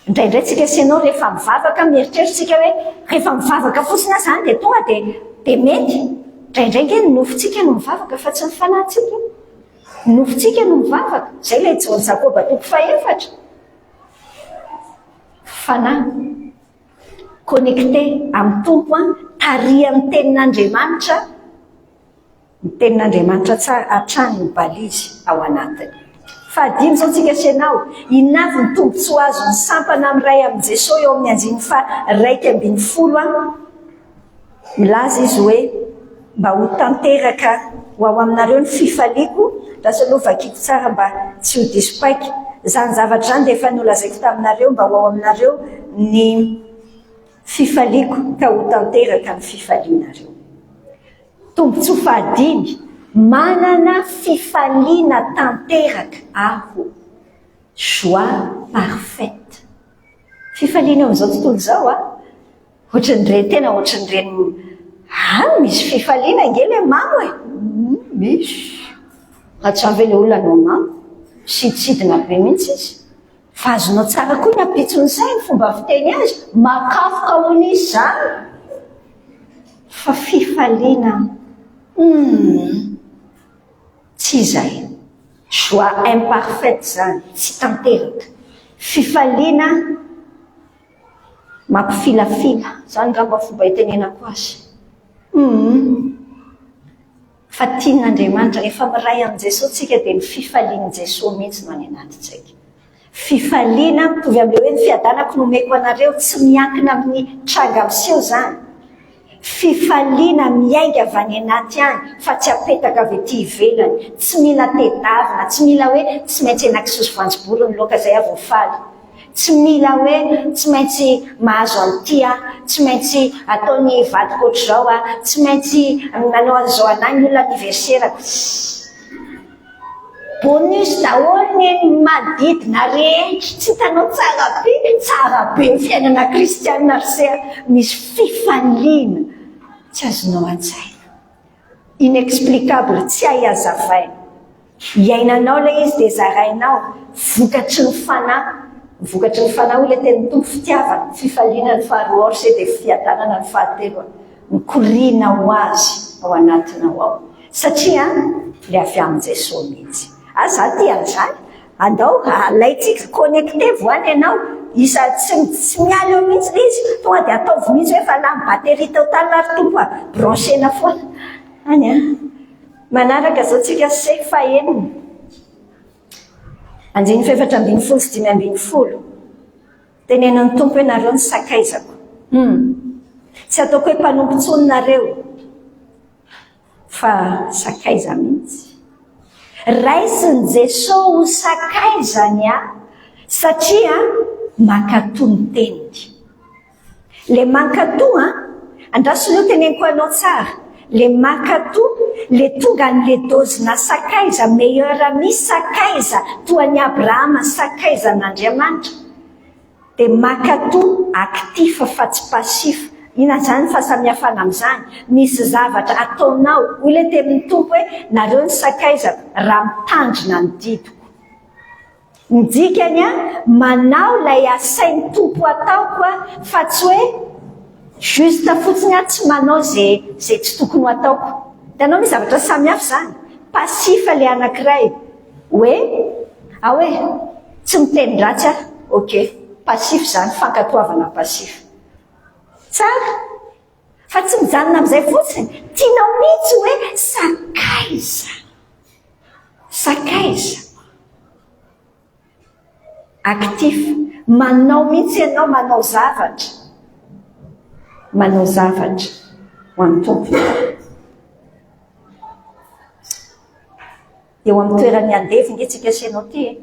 Indraindray tsika sy ianao rehefa mivavaka mieritreritra tsika hoe rehefa mivavaka fotsiny aho izany dia tonga dia dia mety. Indraindray ange ny nofontsika no mivavaka fa tsy ny fanahintsika. Ny nofontsika no mivavaka. Izay ilay Jaona Jakoba toko fahefatra. Fanahy. Connecté amin'ny Tompo an, tarihan'ny tenin'Andriamanitra. Ny tenin'Andriamanitra tsara hatrany ny balizy ao anatiny. Fahadimy izao tsika sy ianao, inona avy ny tombontsoa azon'ny sampana miray amin'i Jesoa eo amin'ny andininy faha 11 a? Milaza izy hoe, mba ho tanteraka ho ao aminareo ny fifaliako, lasa aloha vakiko tsara mba tsy ho diso paika, izany zavatra izany dia efa nolazaiko taminareo mba ho ao aminareo ny fifaliako ka ho tanteraka ny fifalianareo. Tombontsoa fahadimy, manana fifaliana tanteraka aho, joie parfaite. Fifaliana eo amin'izao tontolo izao a! Ohatran'ireny tena ohatran'ireny any misy fifaliana ange ilay mamo e! Misy. Raha tsy avy ilay olona no mamo, misidintsidina be mihitsy izy. Fa azonao tsara koa ny ampitson'ny sainy fomba fiteny azy, makafoka hono izy izany. Fa fifaliana humm tsy izay. Joie imparfaite izany, tsy tanteraka. Fifaliana mampifilafila, izany angamba fomba itenenako azy. Humm. Fa tian'Andriamanitra, rehefa miray amin'i Jesoa tsika dia ny fifalian'i Jesoa mihitsy no any anatintsika. Fifaliana mitovy amin'ilay hoe ny fiadanako no omeko anareo, tsy miankina amin'ny tranga miseho izany. Fifaliana miainga avy any anaty any fa tsy apetaka avy ety ivelany. Tsy mila tedavina, tsy mila hoe tsy maintsy henakisoa sy voanjobory ny laoka izay aho vao faly. Tsy mila hoe tsy maintsy mahazo an'ity aho, tsy maintsy ataon'ny vadiko ohatr'izao aho, tsy maintsy nanao an'izao an'ahy ny olona anniversaire-ko. Tssy. Bonus daholo ny manodidina rehetra. Tsy hitanao tsara be? Tsara be ny fiainana kristianina ry se a! Misy fifaliana tsy azonao an-tsaina. Inexplicable, tsy hay hazavaina. Iainanao ilay izy dia zarainao, vokatry ny fanahy. Ny vokatry ny fanahy hoy ilay tenin'ny Tompo, fitiavana, fifaliana ny faharoa ao ry se dia fiadanana ny fahatelo. Mikoriana ho azy ao anatinao ao. Satria ilay avy amin'i Jesoa mihitsy. Ah za tia an'izany. Andao alaintsika connecter voany ianao. Isa tsy tsy miala eo mihitsy ilay izy. Tonga dia ataovy mihitsy hoe efa lany batterie total ary tompo a. Brancher-na foana. Any an. Manaraka izao tsika se fahenina. Andininy fahefatra ambinifolo sy 15. Tenenin'ny Tompo hoe nareo ny sakaizako. Hum. Tsy ataoko hoe mpanompo intsony nareo. Fa sakaiza mihitsy. Raisin'i Jesoa ho sakaizany aho satria mankatò ny teniny. Le mankatò an, andraso aloha teneniko anao tsara, le mankatò, le tonga an'le dose-na sakaiza, meilleur ami sakaiza toa an'i Abrahama sakaizan'Andriamanitra. Dia mankatò actif fa tsy passif. Inona izany ny fahasamihafana amin'izany? Misy zavatra ataonao, hoy ilay tenin'ny Tompo hoe, nareo ny sakaizako raha mitandrina ny didiko. Ny dikany an, manao ilay asain'ny Tompo ataoko aho fa tsy hoe juste fotsiny aho tsy manao izay izay tsy tokony ho ataoko. Hitanao misy zavatra samihafa izany. Passif ilay anankiray. Hoe, ah hoe, tsy miteny ratsy aho, ok, passif izany, fankatoavana passif. Tsara, fa tsy mijanona amin'izay fotsiny, tianao mihitsy hoe sakaiza, sakaiza. Actif, manao mihitsy ianao, manao zavatra, manao zavatra ho an'ny Tompo. Eo amin'ny toeran'ny andevo nge tsika sy ianao ity e.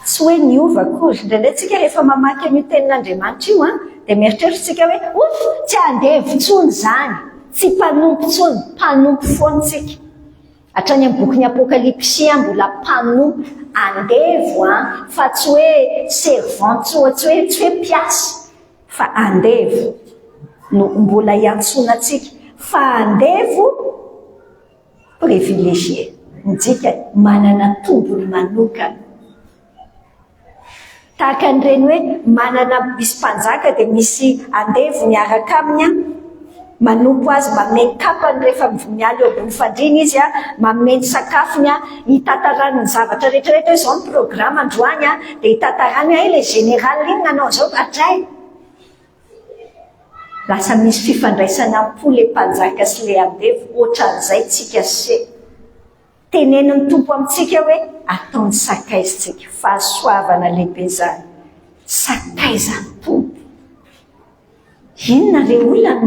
Tsy hoe niova akory. Indraindray tsika rehefa mamaky an'io tenin'Andriamanitra io an, dia mieritreritra tsika hoe ouf, tsy andevo intsony izany, tsy mpanompo intsony, mpanompo foana tsika. Hatrany amin'ny bokin'ny Apokalypsy an, mbola mpanompo, andevo an, fa tsy hoe servant, tsy hoe tsy hoe mpiasa, fa andevo no mbola iantsoana antsika. Fa andevo privilégié. Ny dikany, manana tombony manokana. Tahaka an'ireny hoe manana misy mpanjaka dia misy andevo miaraka aminy an, manompo azy, manome ny kapany rehefa miala eo ambony fandriana izy an, manome ny sakafony an, hitantarany ny zavatra rehetra rehetra hoe izao ny programa androany an, dia hitantarany hoe hay ilay général iny nanao an'izao, hatray. Lasa misy fifandraisana am-po le mpanjaka sy le andevo ohatran'izay tsika se. Tenenin'ny Tompo amintsika hoe ataony sakaiza tsika. Fahasoavana lehibe izany. Sakaizan'ny Tompo. Inona re olona no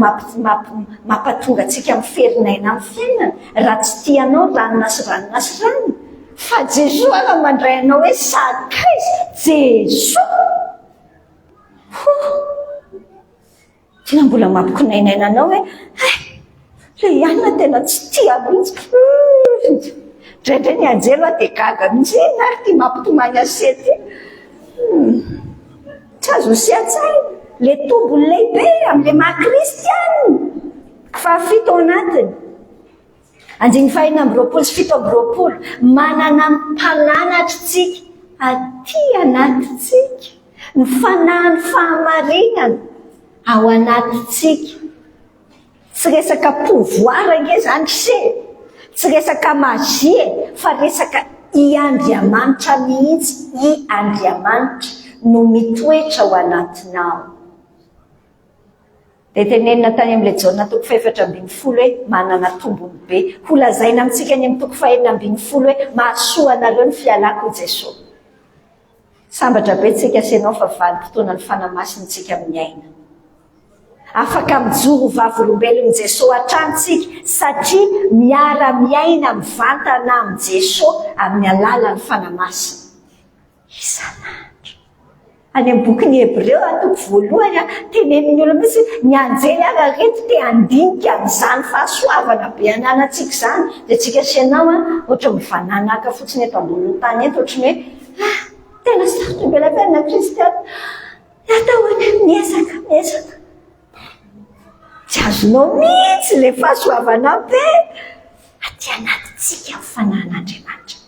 mampatonga antsika miferinaina amin'ny fiainana raha tsy tia anao ranona sy ranona sy ranona. Fa Jesoa raha mandray anao hoe sakaiza, Jesoa! Huh! Tena mbola mampikonainaina anao hoe hay! Ilay anona tena tsy tia mihitsy. Indraindray ny anjely hoa dia gaga mihitsy, inona ary ity mampitomany azy sy ity? Tsy azo asian-tsaina. Ilay tombony lehibe amin'ilay maha kristianina. Fahafito ao anatiny. Andininy fahenina amby roapolo sy 27, Manana mpananatra isika aty anatintsika, ny fanahin'ny fahamarinana ao anatintsika. Tsy resaka pouvoir ange izany se, tsy resaka magie e, fa resaka i Andriamanitra mihitsy, i Andriamanitra no mitoetra ao anatinao. Dia tenenina tany amin'ilay Jaona toko faha-14 hoe manana tombony be. Holazaina amintsika any amin'ny toko faha-16 hoe mahasoa anareo ny fialako hoy Jesoa. Sambatra be tsika sy ianao fa vanim-potoanan'ny Fanahy Masina tsika miaina. Afaka mijoro ho vavolombelon'i Jesoa hatrany tsika satria miara-miaina mivantana amin'i Jesoa amin'ny alalan'ny Fanahy Masina. Isan'andro. Any amin'ny bokin'ny Hebreo, toko voalohany, tenenin'ny olona mihitsy hoe ny anjely ary ireto te handinika an'izany fahasoavana be ananantsika izany. Dia tsika sy ianao ohatra mivananaka fotsiny eto ambonin'ny tany eto ohatran'ny hoe ah, tena sarotra be ilay fiainana kristiana. Atao ahoana? Miezaka, miezaka. Tsy azonao mihitsy ilay fahasoavana be aty anatintsika ny fanahin'Andriamanitra.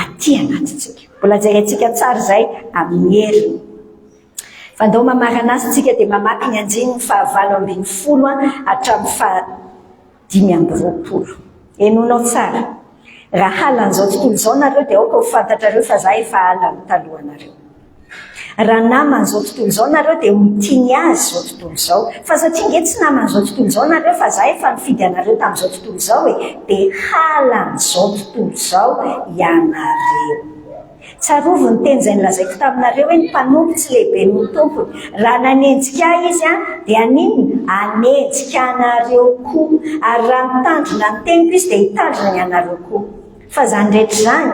Aty anatintsika. Mbola jerentsika tsara izay amin'ny heriny. Fa ndao mamarana azy tsika dia mamaky ny andininy faha-18 hatramin'ny faha-25. Henoinao tsara. Raha halan'izao tontolo izao nareo dia aoka ho fantatrareo fa za efa halany talohanareo. Raha naman'izao tontolo izao nareo dia ho tiany azy izao tontolo izao. Fa satria ange tsy naman'izao tontolo izao nareo fa za efa nifidy anareo tamin'izao tontolo izao e, dia halan'izao tontolo izao ianareo. Tsarovy ny teny izay nolazaiko taminareo hoe ny mpanompo tsy lehibe noho ny tompony. Raha nanenjika ahy izy an, dia haninona? Hanenjika anareo koa. Ary raha nitandrina ny teniko izy dia hitandrina ny anareo koa. Fa izany rehetra izany.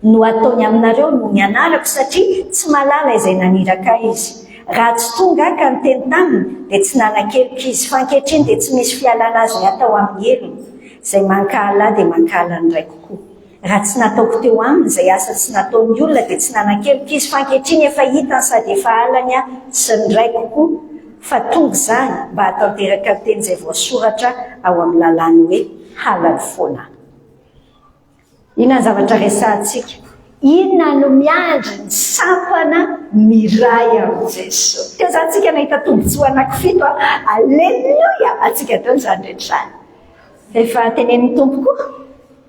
No ataony aminareo noho ny anarako, satria tsy mahalala izay naniraka ahy izy. Raha tsy tonga aho ka niteny taminy, dia tsy nanan-keloka izy, fa ankehitriny dia tsy misy fialana azony atao amin'ny helony. Izay mankahala ahy dia mankahala ny Raiko koa. Raha tsy nataoko teo aminy izay asa tsy nataon'ny olona, dia tsy nanan-keloka izy, fa ankehitriny efa hitany sady efa halany aho sy ny Raiko koa, fa tonga izany mba hahatanteraka ny teny izay voasoratra ao amin'ny lalàny hoe, Halany foana aho. Inona ny zavatra resahantsika? Inona no miandry ny sampana miray amin'i Jesoa? Teo izany tsika nahita tombontsoa anankifito a! Aleloia! Antsika daholo izany rehetra izany. Efa tenenin'ny Tompo koa.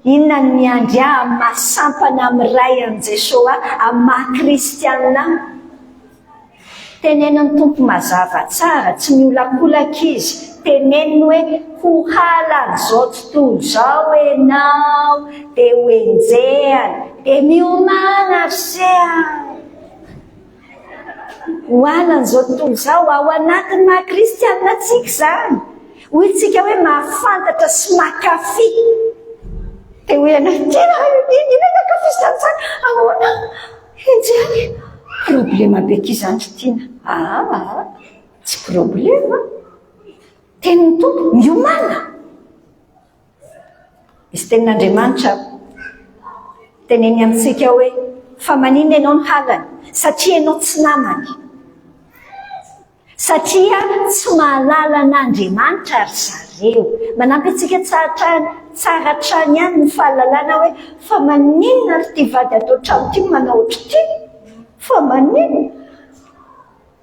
Inona no miandry ahy amin'ny maha sampana miray amin'i Jesoa ahy, amin'ny maha kristianina ahy? Tenenin'ny Tompo mazava tsara, tsy miolakolaka Izy, teneniny hoe, Ho halan'izao tontolo izao ianao, dia ho enjehana, dia miomàna ry se a! Ho halan'izao tontolo izao, ao anatin'ny maha kristianina antsika izany. Hoy isika hoe mahafantatra sy mankafy. Dia hoy ianao, tena inona no ankafizina an'izany? Ahoana? Enjehana e! Problema be akia izany ry Tiana. Aa, tsy problema. Tenin'ny Tompo, miomàna. Misy tenin'Andriamanitra teneniny amintsika hoe, fa maninona ianao no halany? Satria ianao tsy namany. Satria tsy mahalala an'Andriamanitra ry zareo. Manampy antsika tsara tsara hatrany ihany ny fahalalana hoe fa maninona ary ity vady ato an-trano ity no manao ohatr'ity? Fa maninona?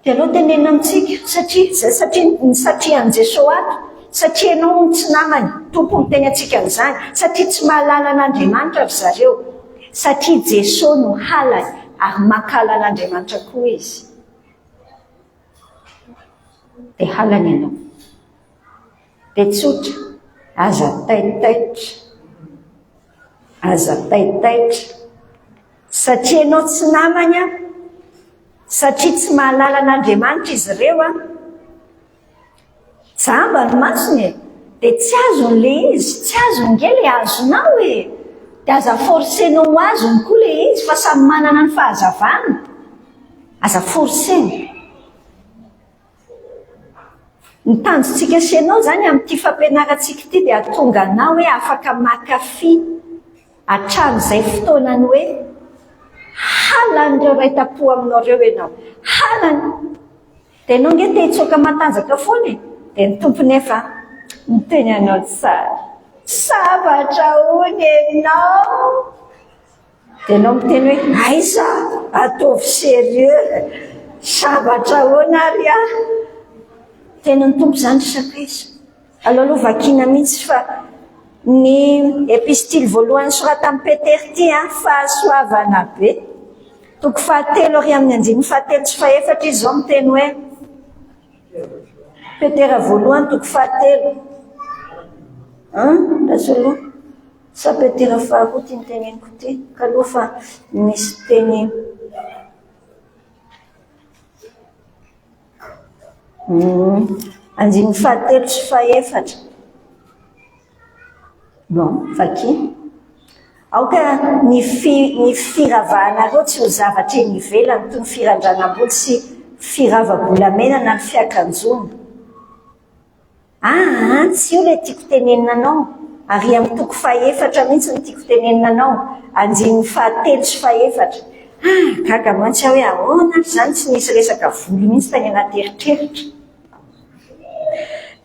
Dia aleo tenenina amintsika satria izay satria ny satria an'i Jesoa ato, satria ianao hono tsy namany, Tompo miteny antsika an'izany, satria tsy mahalala an'Andriamanitra ry zareo, satria Jesoa no halany ary mankahala an'Andriamanitra koa izy. Dia halany ianao. Dia tsotra, aza taitaitra, aza taitaitra, satria ianao tsy namany an, satria tsy mahalala an'Andriamanitra izy ireo an, jamba ny masony e, dia tsy azony ilay izy, tsy azony nge ilay azonao e, dia aza forcer-nao ho azony koa ilay izy fa samy manana ny fahazavany, aza forcer-na. Ny tanjontsika sy ianao izany amin'ity fampianarantsika ity dia hahatonga anao hoe afaka mankafy hatramin'izay fotoanany hoe halan'ireo ray tam-po aminao ireo ianao. Halany! Dia ianao ange te hitsoaka matanjaka foana e! Dia ny Tompo nefa miteny anao tsara. Sambatra hono ianao! Dia ianao miteny hoe aiza? Ataovy sérieux. Sambatra ahoana ary aho? Tenin'ny Tompo izany ry sakaiza. Aleo aloha vakiana mihitsy fa ny epistily voalohany soratan'i Petera ity an, fahasoavana be. Toko fahatelo ary amin'ny andininy fahatelo sy fahefatra izy izao miteny hoe Petera voalohany toko fahatelo. An, lasa aloha. Sa Petera faharoa ity noteneniko ity? Kaloha fa misy teny Andininy fahatelo sy fahefatra. Bon, vaky. Aoka ny fi, ny firavahanareo tsy ho zavatra eny ivelany toy ny firandranam-bolo sy firava-bolamena na ny fiakanjoana. Aa tsy io ilay tiako tenenina anao, ary amin'ny toko fahefatra mihitsy no tiako tenenina anao, andininy fahatelo sy fahefatra. Ah, gaga mantsy aho hoe ahoana ary izany tsy nisy resaka volo mihitsy tany anaty eritreritra.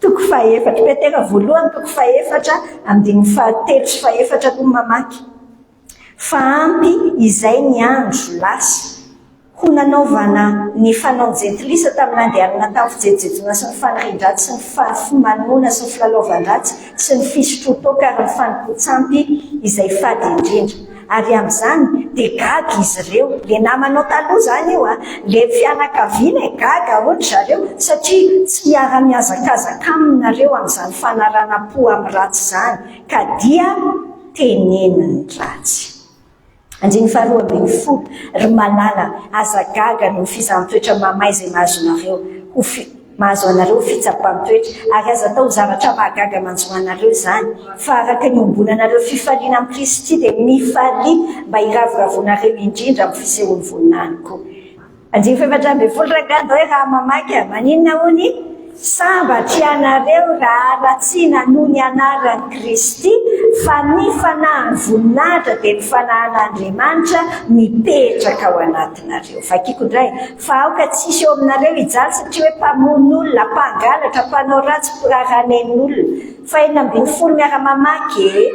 Toko fahefatra, Petera voalohany toko fahefatra, andininy fahatelo sy fahefatra aloha no mamaky. Fa ampy izay ny andro lasa. Ho nanaovana ny fanao jentilisa tamin'ny nandehanana tamin'ny fijejojejoana sy ny fanirian-dratsy sy ny fahafimanoana sy ny filalaovan-dratsy sy ny fisotroan-toaka ary ny fanompoan-tsampy izay fady indrindra. Ary amin'izany dia gaga izy ireo, ilay namanao taloha izany io an, ilay fianakaviana e, gaga hoy ry zareo satria tsy miara-mihazakazaka aminy nareo amin'izany fanaranam-po amin'ny ratsy izany ka dia teneniny ratsy. Andininy faharoa ambin'ny folo, Ry malala, aza gaga noho ny fizahan-toetra mamay izay mahazo anareo, ho fi, mahazo anareo ho fitsapan-toetra, ary aza atao ho zavatra mahagaga manjo anareo izany, fa araka ny iombonanareo fifaliana amin'i Kristy dia mifalia mba hiravoravoanareo indrindra amin'ny fisehoan'ny voninahiny koa. Andininy faha-14 Rangahy ndray raha mamaky a! Maninona hono i? Sambatra ianareo raha haratsiana noho ny anaran'i Kristy, fa ny fanahin'ny voninahitra dia ny fanahin'Andriamanitra mipetraka ao anatinareo. Vakiko indray, Fa aoka tsy hisy eo aminareo hijaly satria hoe mpamono olona, mpangalatra, mpanao ratsy, mpiraharaha nen'olona. Faha-16 miara-mamaky e!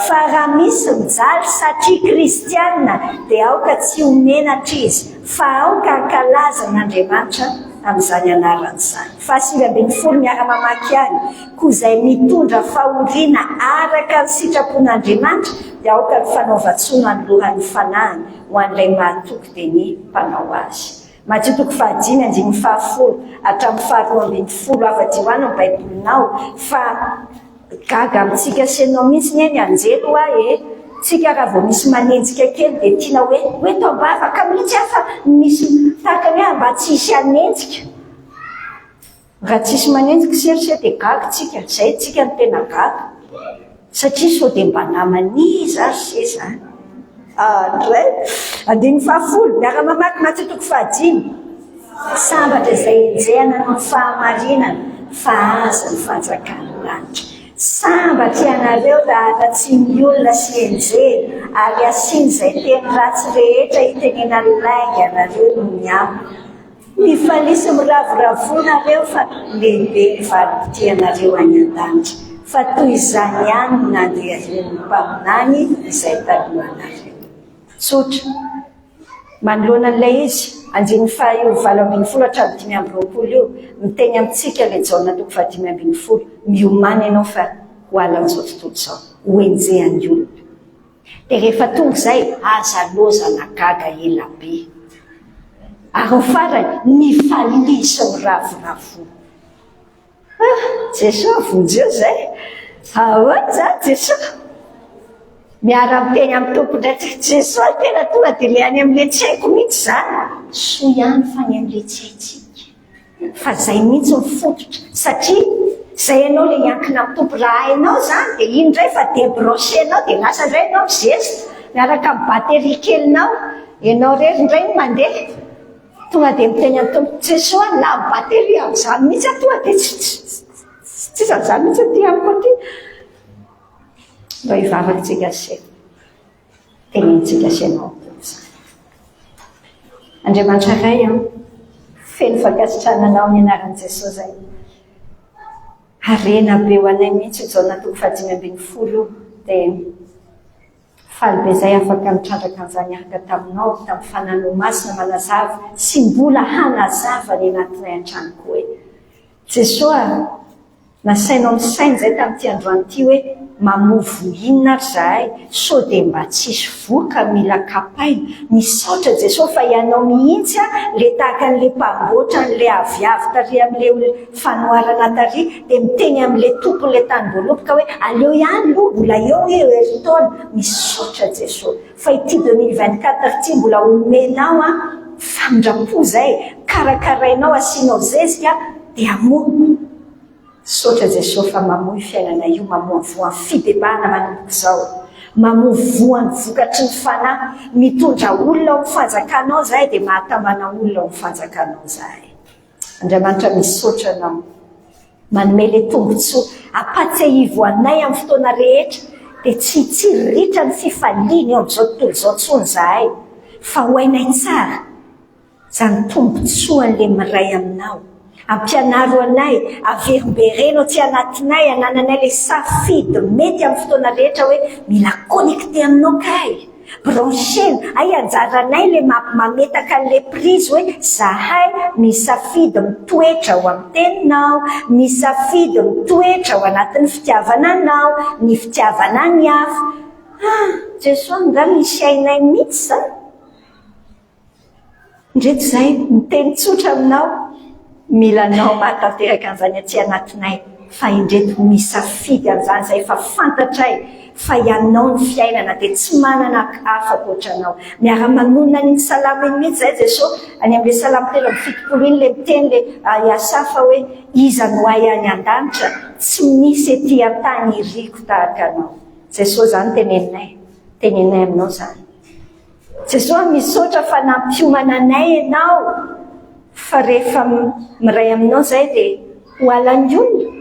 Fa raha misy mijaly satria kristiana dia aoka tsy ho menatra izy fa aoka hankalaza an'Andriamanitra amin'izany anarany izany. Faha-19 miara-mamaky ihany, koa izay mitondra fahoriana araka ny sitrapon'Andriamanitra dia aoka ny fanaovan-tsoa no anolorany ny fanahiny ho an'ilay mahatoky dia ny mpanao azy. Matio toko fahadimy andininy fahafolo hatramin'ny faharoa ambinifolo Avadiho any ny baibolinao fa Gaga amintsika sy enao mihitsy ne ny anjely hoa e! Tsika raha vao misy manenjika kely dia tiana hoe ho eto ambavaka mihitsy aho fa misy tahaka ny hoe mba tsy hisy hanenjika. Raha tsisy manenjika se ry se dia gaga tsika, zay tsika no tena gaga satria sao dia mba naman'iza ary se zany. Andray. Andininy fahafolo, miara-mamaky Matio toko fahadimy. Sambatra izay enjehina noho ny fahamarinana, fa azy ny fanjakan'ny lanitra. Sambatra ianareo raha haratsian'ny olona sy enjehina ary asiana izay teny ratsy rehetra hitenenany lainga anareo noho ny amiko. Mifalia sy miravoravoa nareo fa lehibe ny valim-pitianareo any an-danitra, fa toy izany ihany no nandehan'ny mpaminany izay talohanareo. Tsotra. Manoloana an'ilay izy, andininy faha io 18 hatramin'ny 25 io, miteny amintsika ilay Jaona toko faha 15, miomàna ianao fa ho halan'izao tontolo izao, ho henjehan'ny olona. Dia rehefa tonga izay, aza lozana gaga ela be. Ary ny farany, mifalia sy miravoravoa. Ah, Jesoa vonjeo izay. Ahoana izany Jesoa? Miara-miteny amin'ny Tompo indray tsika. Jesoa tena tonga dia ilay any amin'ilay tsy haiko mihitsy izany. Soa ihany fa ny amin'ilay tsy haintsika. Fa izay mihitsy ny fototra. Satria izay ianao ilay hiankina amin'ny Tompo. Raha hainao izany dia iny indray fa débrancher-nao dia lasa indray ianao mizesta miaraka amin'ny batterie kelinao. Ianao irery indray no mandeha. Tonga dia miteny amin'ny Tompo, Jesoa a, lany batterie amin'izany mihitsy aho, tonga dia tsy tsisy an'izany mihitsy aty amiko aty. Mba hivavaka tsika sy tenenintsika sy ianao amin'ny Tompo izany. Andriamanitra Ray a, feno fankasitrahana Anao amin'ny anaran'i Jesoa izay. Harena be ho anay mihitsy io Jaona toko fahadimy ambinifolo io. Dia Faly be zay afaka nitrandraka an'izany niaraka taminao, tamin'ny Fanahinao Masina manazava sy mbola hanazava ny anatinay hatrany koa e. Jesoa a, nasainao nisaina izay tamin'ity androany ity hoe mamoa voa inona ary zahay sao dia mba tsisy voa ka mila kapaina. Misaotra Jesoa fa ianao mihitsy a le tahaka an'le mpamboatra an'le aviavy tary amin'le fanoharana tary dia miteny amin'ilay tompon'ilay tanim-boaloboka hoe aleo ihany aloha mbola eo io herintaona, misaotra Jesoa fa ity 2024 ity mbola omenao an famindram-po izay, karakarainao asianao zezika dia hamoa, misaotra Jesoa fa mamoa io fiainana io, mamoa voan'ny fibebahana manomboka izao, mamoa voan'ny vokatry ny fanahy, mitondra olona ao amin'ny fanjakanao izahay dia mahatambana olona ao amin'ny fanjakanao izahay. Andriamanitra misaotra anao manome le tombotsoa ampatsiahivo anay amin'ny fotoana rehetra dia tsy hitsiriritra ny fifaliana eo amin'izao tontolo izao intsony izahay fa ho hainay tsara izany tombotsoan'le miray aminao ampianaro anay averimbereno aty anatinay anananay le safidy mety amin'ny fotoana rehetra hoe mila connecté aminao kay Brancher-na, hay anjaranay le mametaka an'le prise hoe zahay misafidy mitoetra ao amin'ny teninao, misafidy mitoetra ao anatin'ny fitiavana anao, ny fitiavana ny hafa. Ah! Jesoa angaha misy hainay mihitsy zany? Ndreto izahay miteny tsotra aminao, mila anao mahatanteraka an'izany aty anatinay, fa indreto misafidy an'izany izay efa fantatray fa ianao ny fiainana dia tsy manana hafa ankoatra anao. Miara-manonona an'iny salamo iny mihitsy izahay Jesoa, any amin'ilay salamo 73 iny ilay miteny ilay i Asafa hoe, iza no hay any an-danitra, tsy misy ety an-tany iriko tahaka anao. Jesoa izany teneninay, teneninay aminao izany. Jesoa misaotra fa nampiomana anay ianao fa rehefa miray aminao izay dia ho halan'ny olona.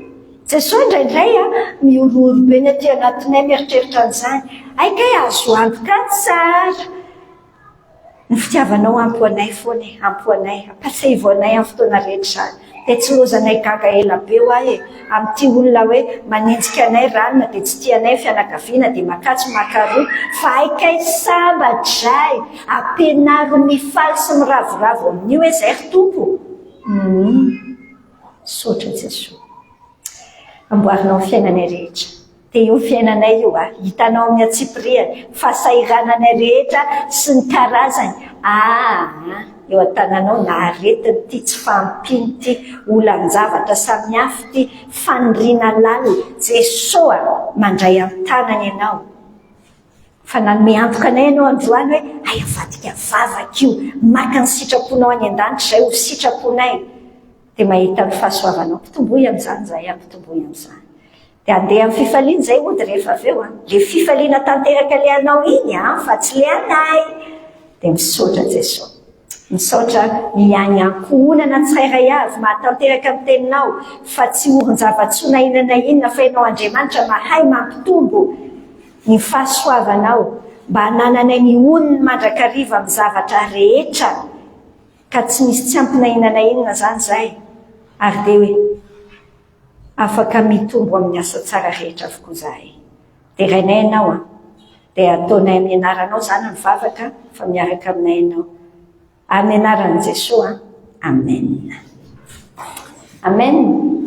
Jesoa indraindray a mihorohoro be ny aty anatinay mieritreritra an'izany. Hay kay azo antoka tsara. Ny fitiavanao ampy ho anay foana e, ampy ho anay. Ampatsiahivo anay amin'ny fotoana rehetra izany. Dia tsy lozanay gaga ela be hoa e! Amin'ity olona hoe manenjika anay ranona dia tsy tia anay fianakaviana dia makatsy makaroa fa hay kay sambatra e! Ampianaro mifaly sy miravoravo amin'io e zay ry Tompo! Humm! Misaotra Jesoa. Amboarinao ny fiainanay rehetra. Dia io fiainanay io a, hitanao amin'ny antsipirihany, fahasahirananay rehetra sy ny karazany, aa eo an-tananao na aretina ity, tsy fahampiana ity, olan-javatra samihafa ity, faniriana lalina, Jesoa a, mandray an-tanana ianao, fa nanome antoka anay ianao androany hoe hay avadika vavaka io, maka ny sitraponao any an-danitra izay ho sitraponay, dia mahita ny fahasoavanao, ampitomboy amin'izany izahay, ampitomboy amin'izany. Dia handeha amin'ny fifaliana izay hody rehefa avy eo an. Ilay fifaliana tanteraka ilay anao iny an, fa tsy ilay anay. Dia misaotra Jesoa. Misaotra ny any ankohonana tsirairay avy mahatanteraka ny teninao fa tsy orin-java-tsoa na inona na inona fa ianao Andriamanitra mahay mampitombo ny fahasoavanao mba hanananay ny onony mandrakariva amin'ny zavatra rehetra. Ka tsy misy tsy ampy na inona na inona izany izahay, ary dia hoe afaka mitombo amin'ny asa tsara rehetra avokoa izahay. Derainay Ianao an! Dia ataonay amin'ny anaranao izany ny vavaka fa miaraka aminay Ianao. Amin'ny anaran'i Jesoa. Amen. Amen.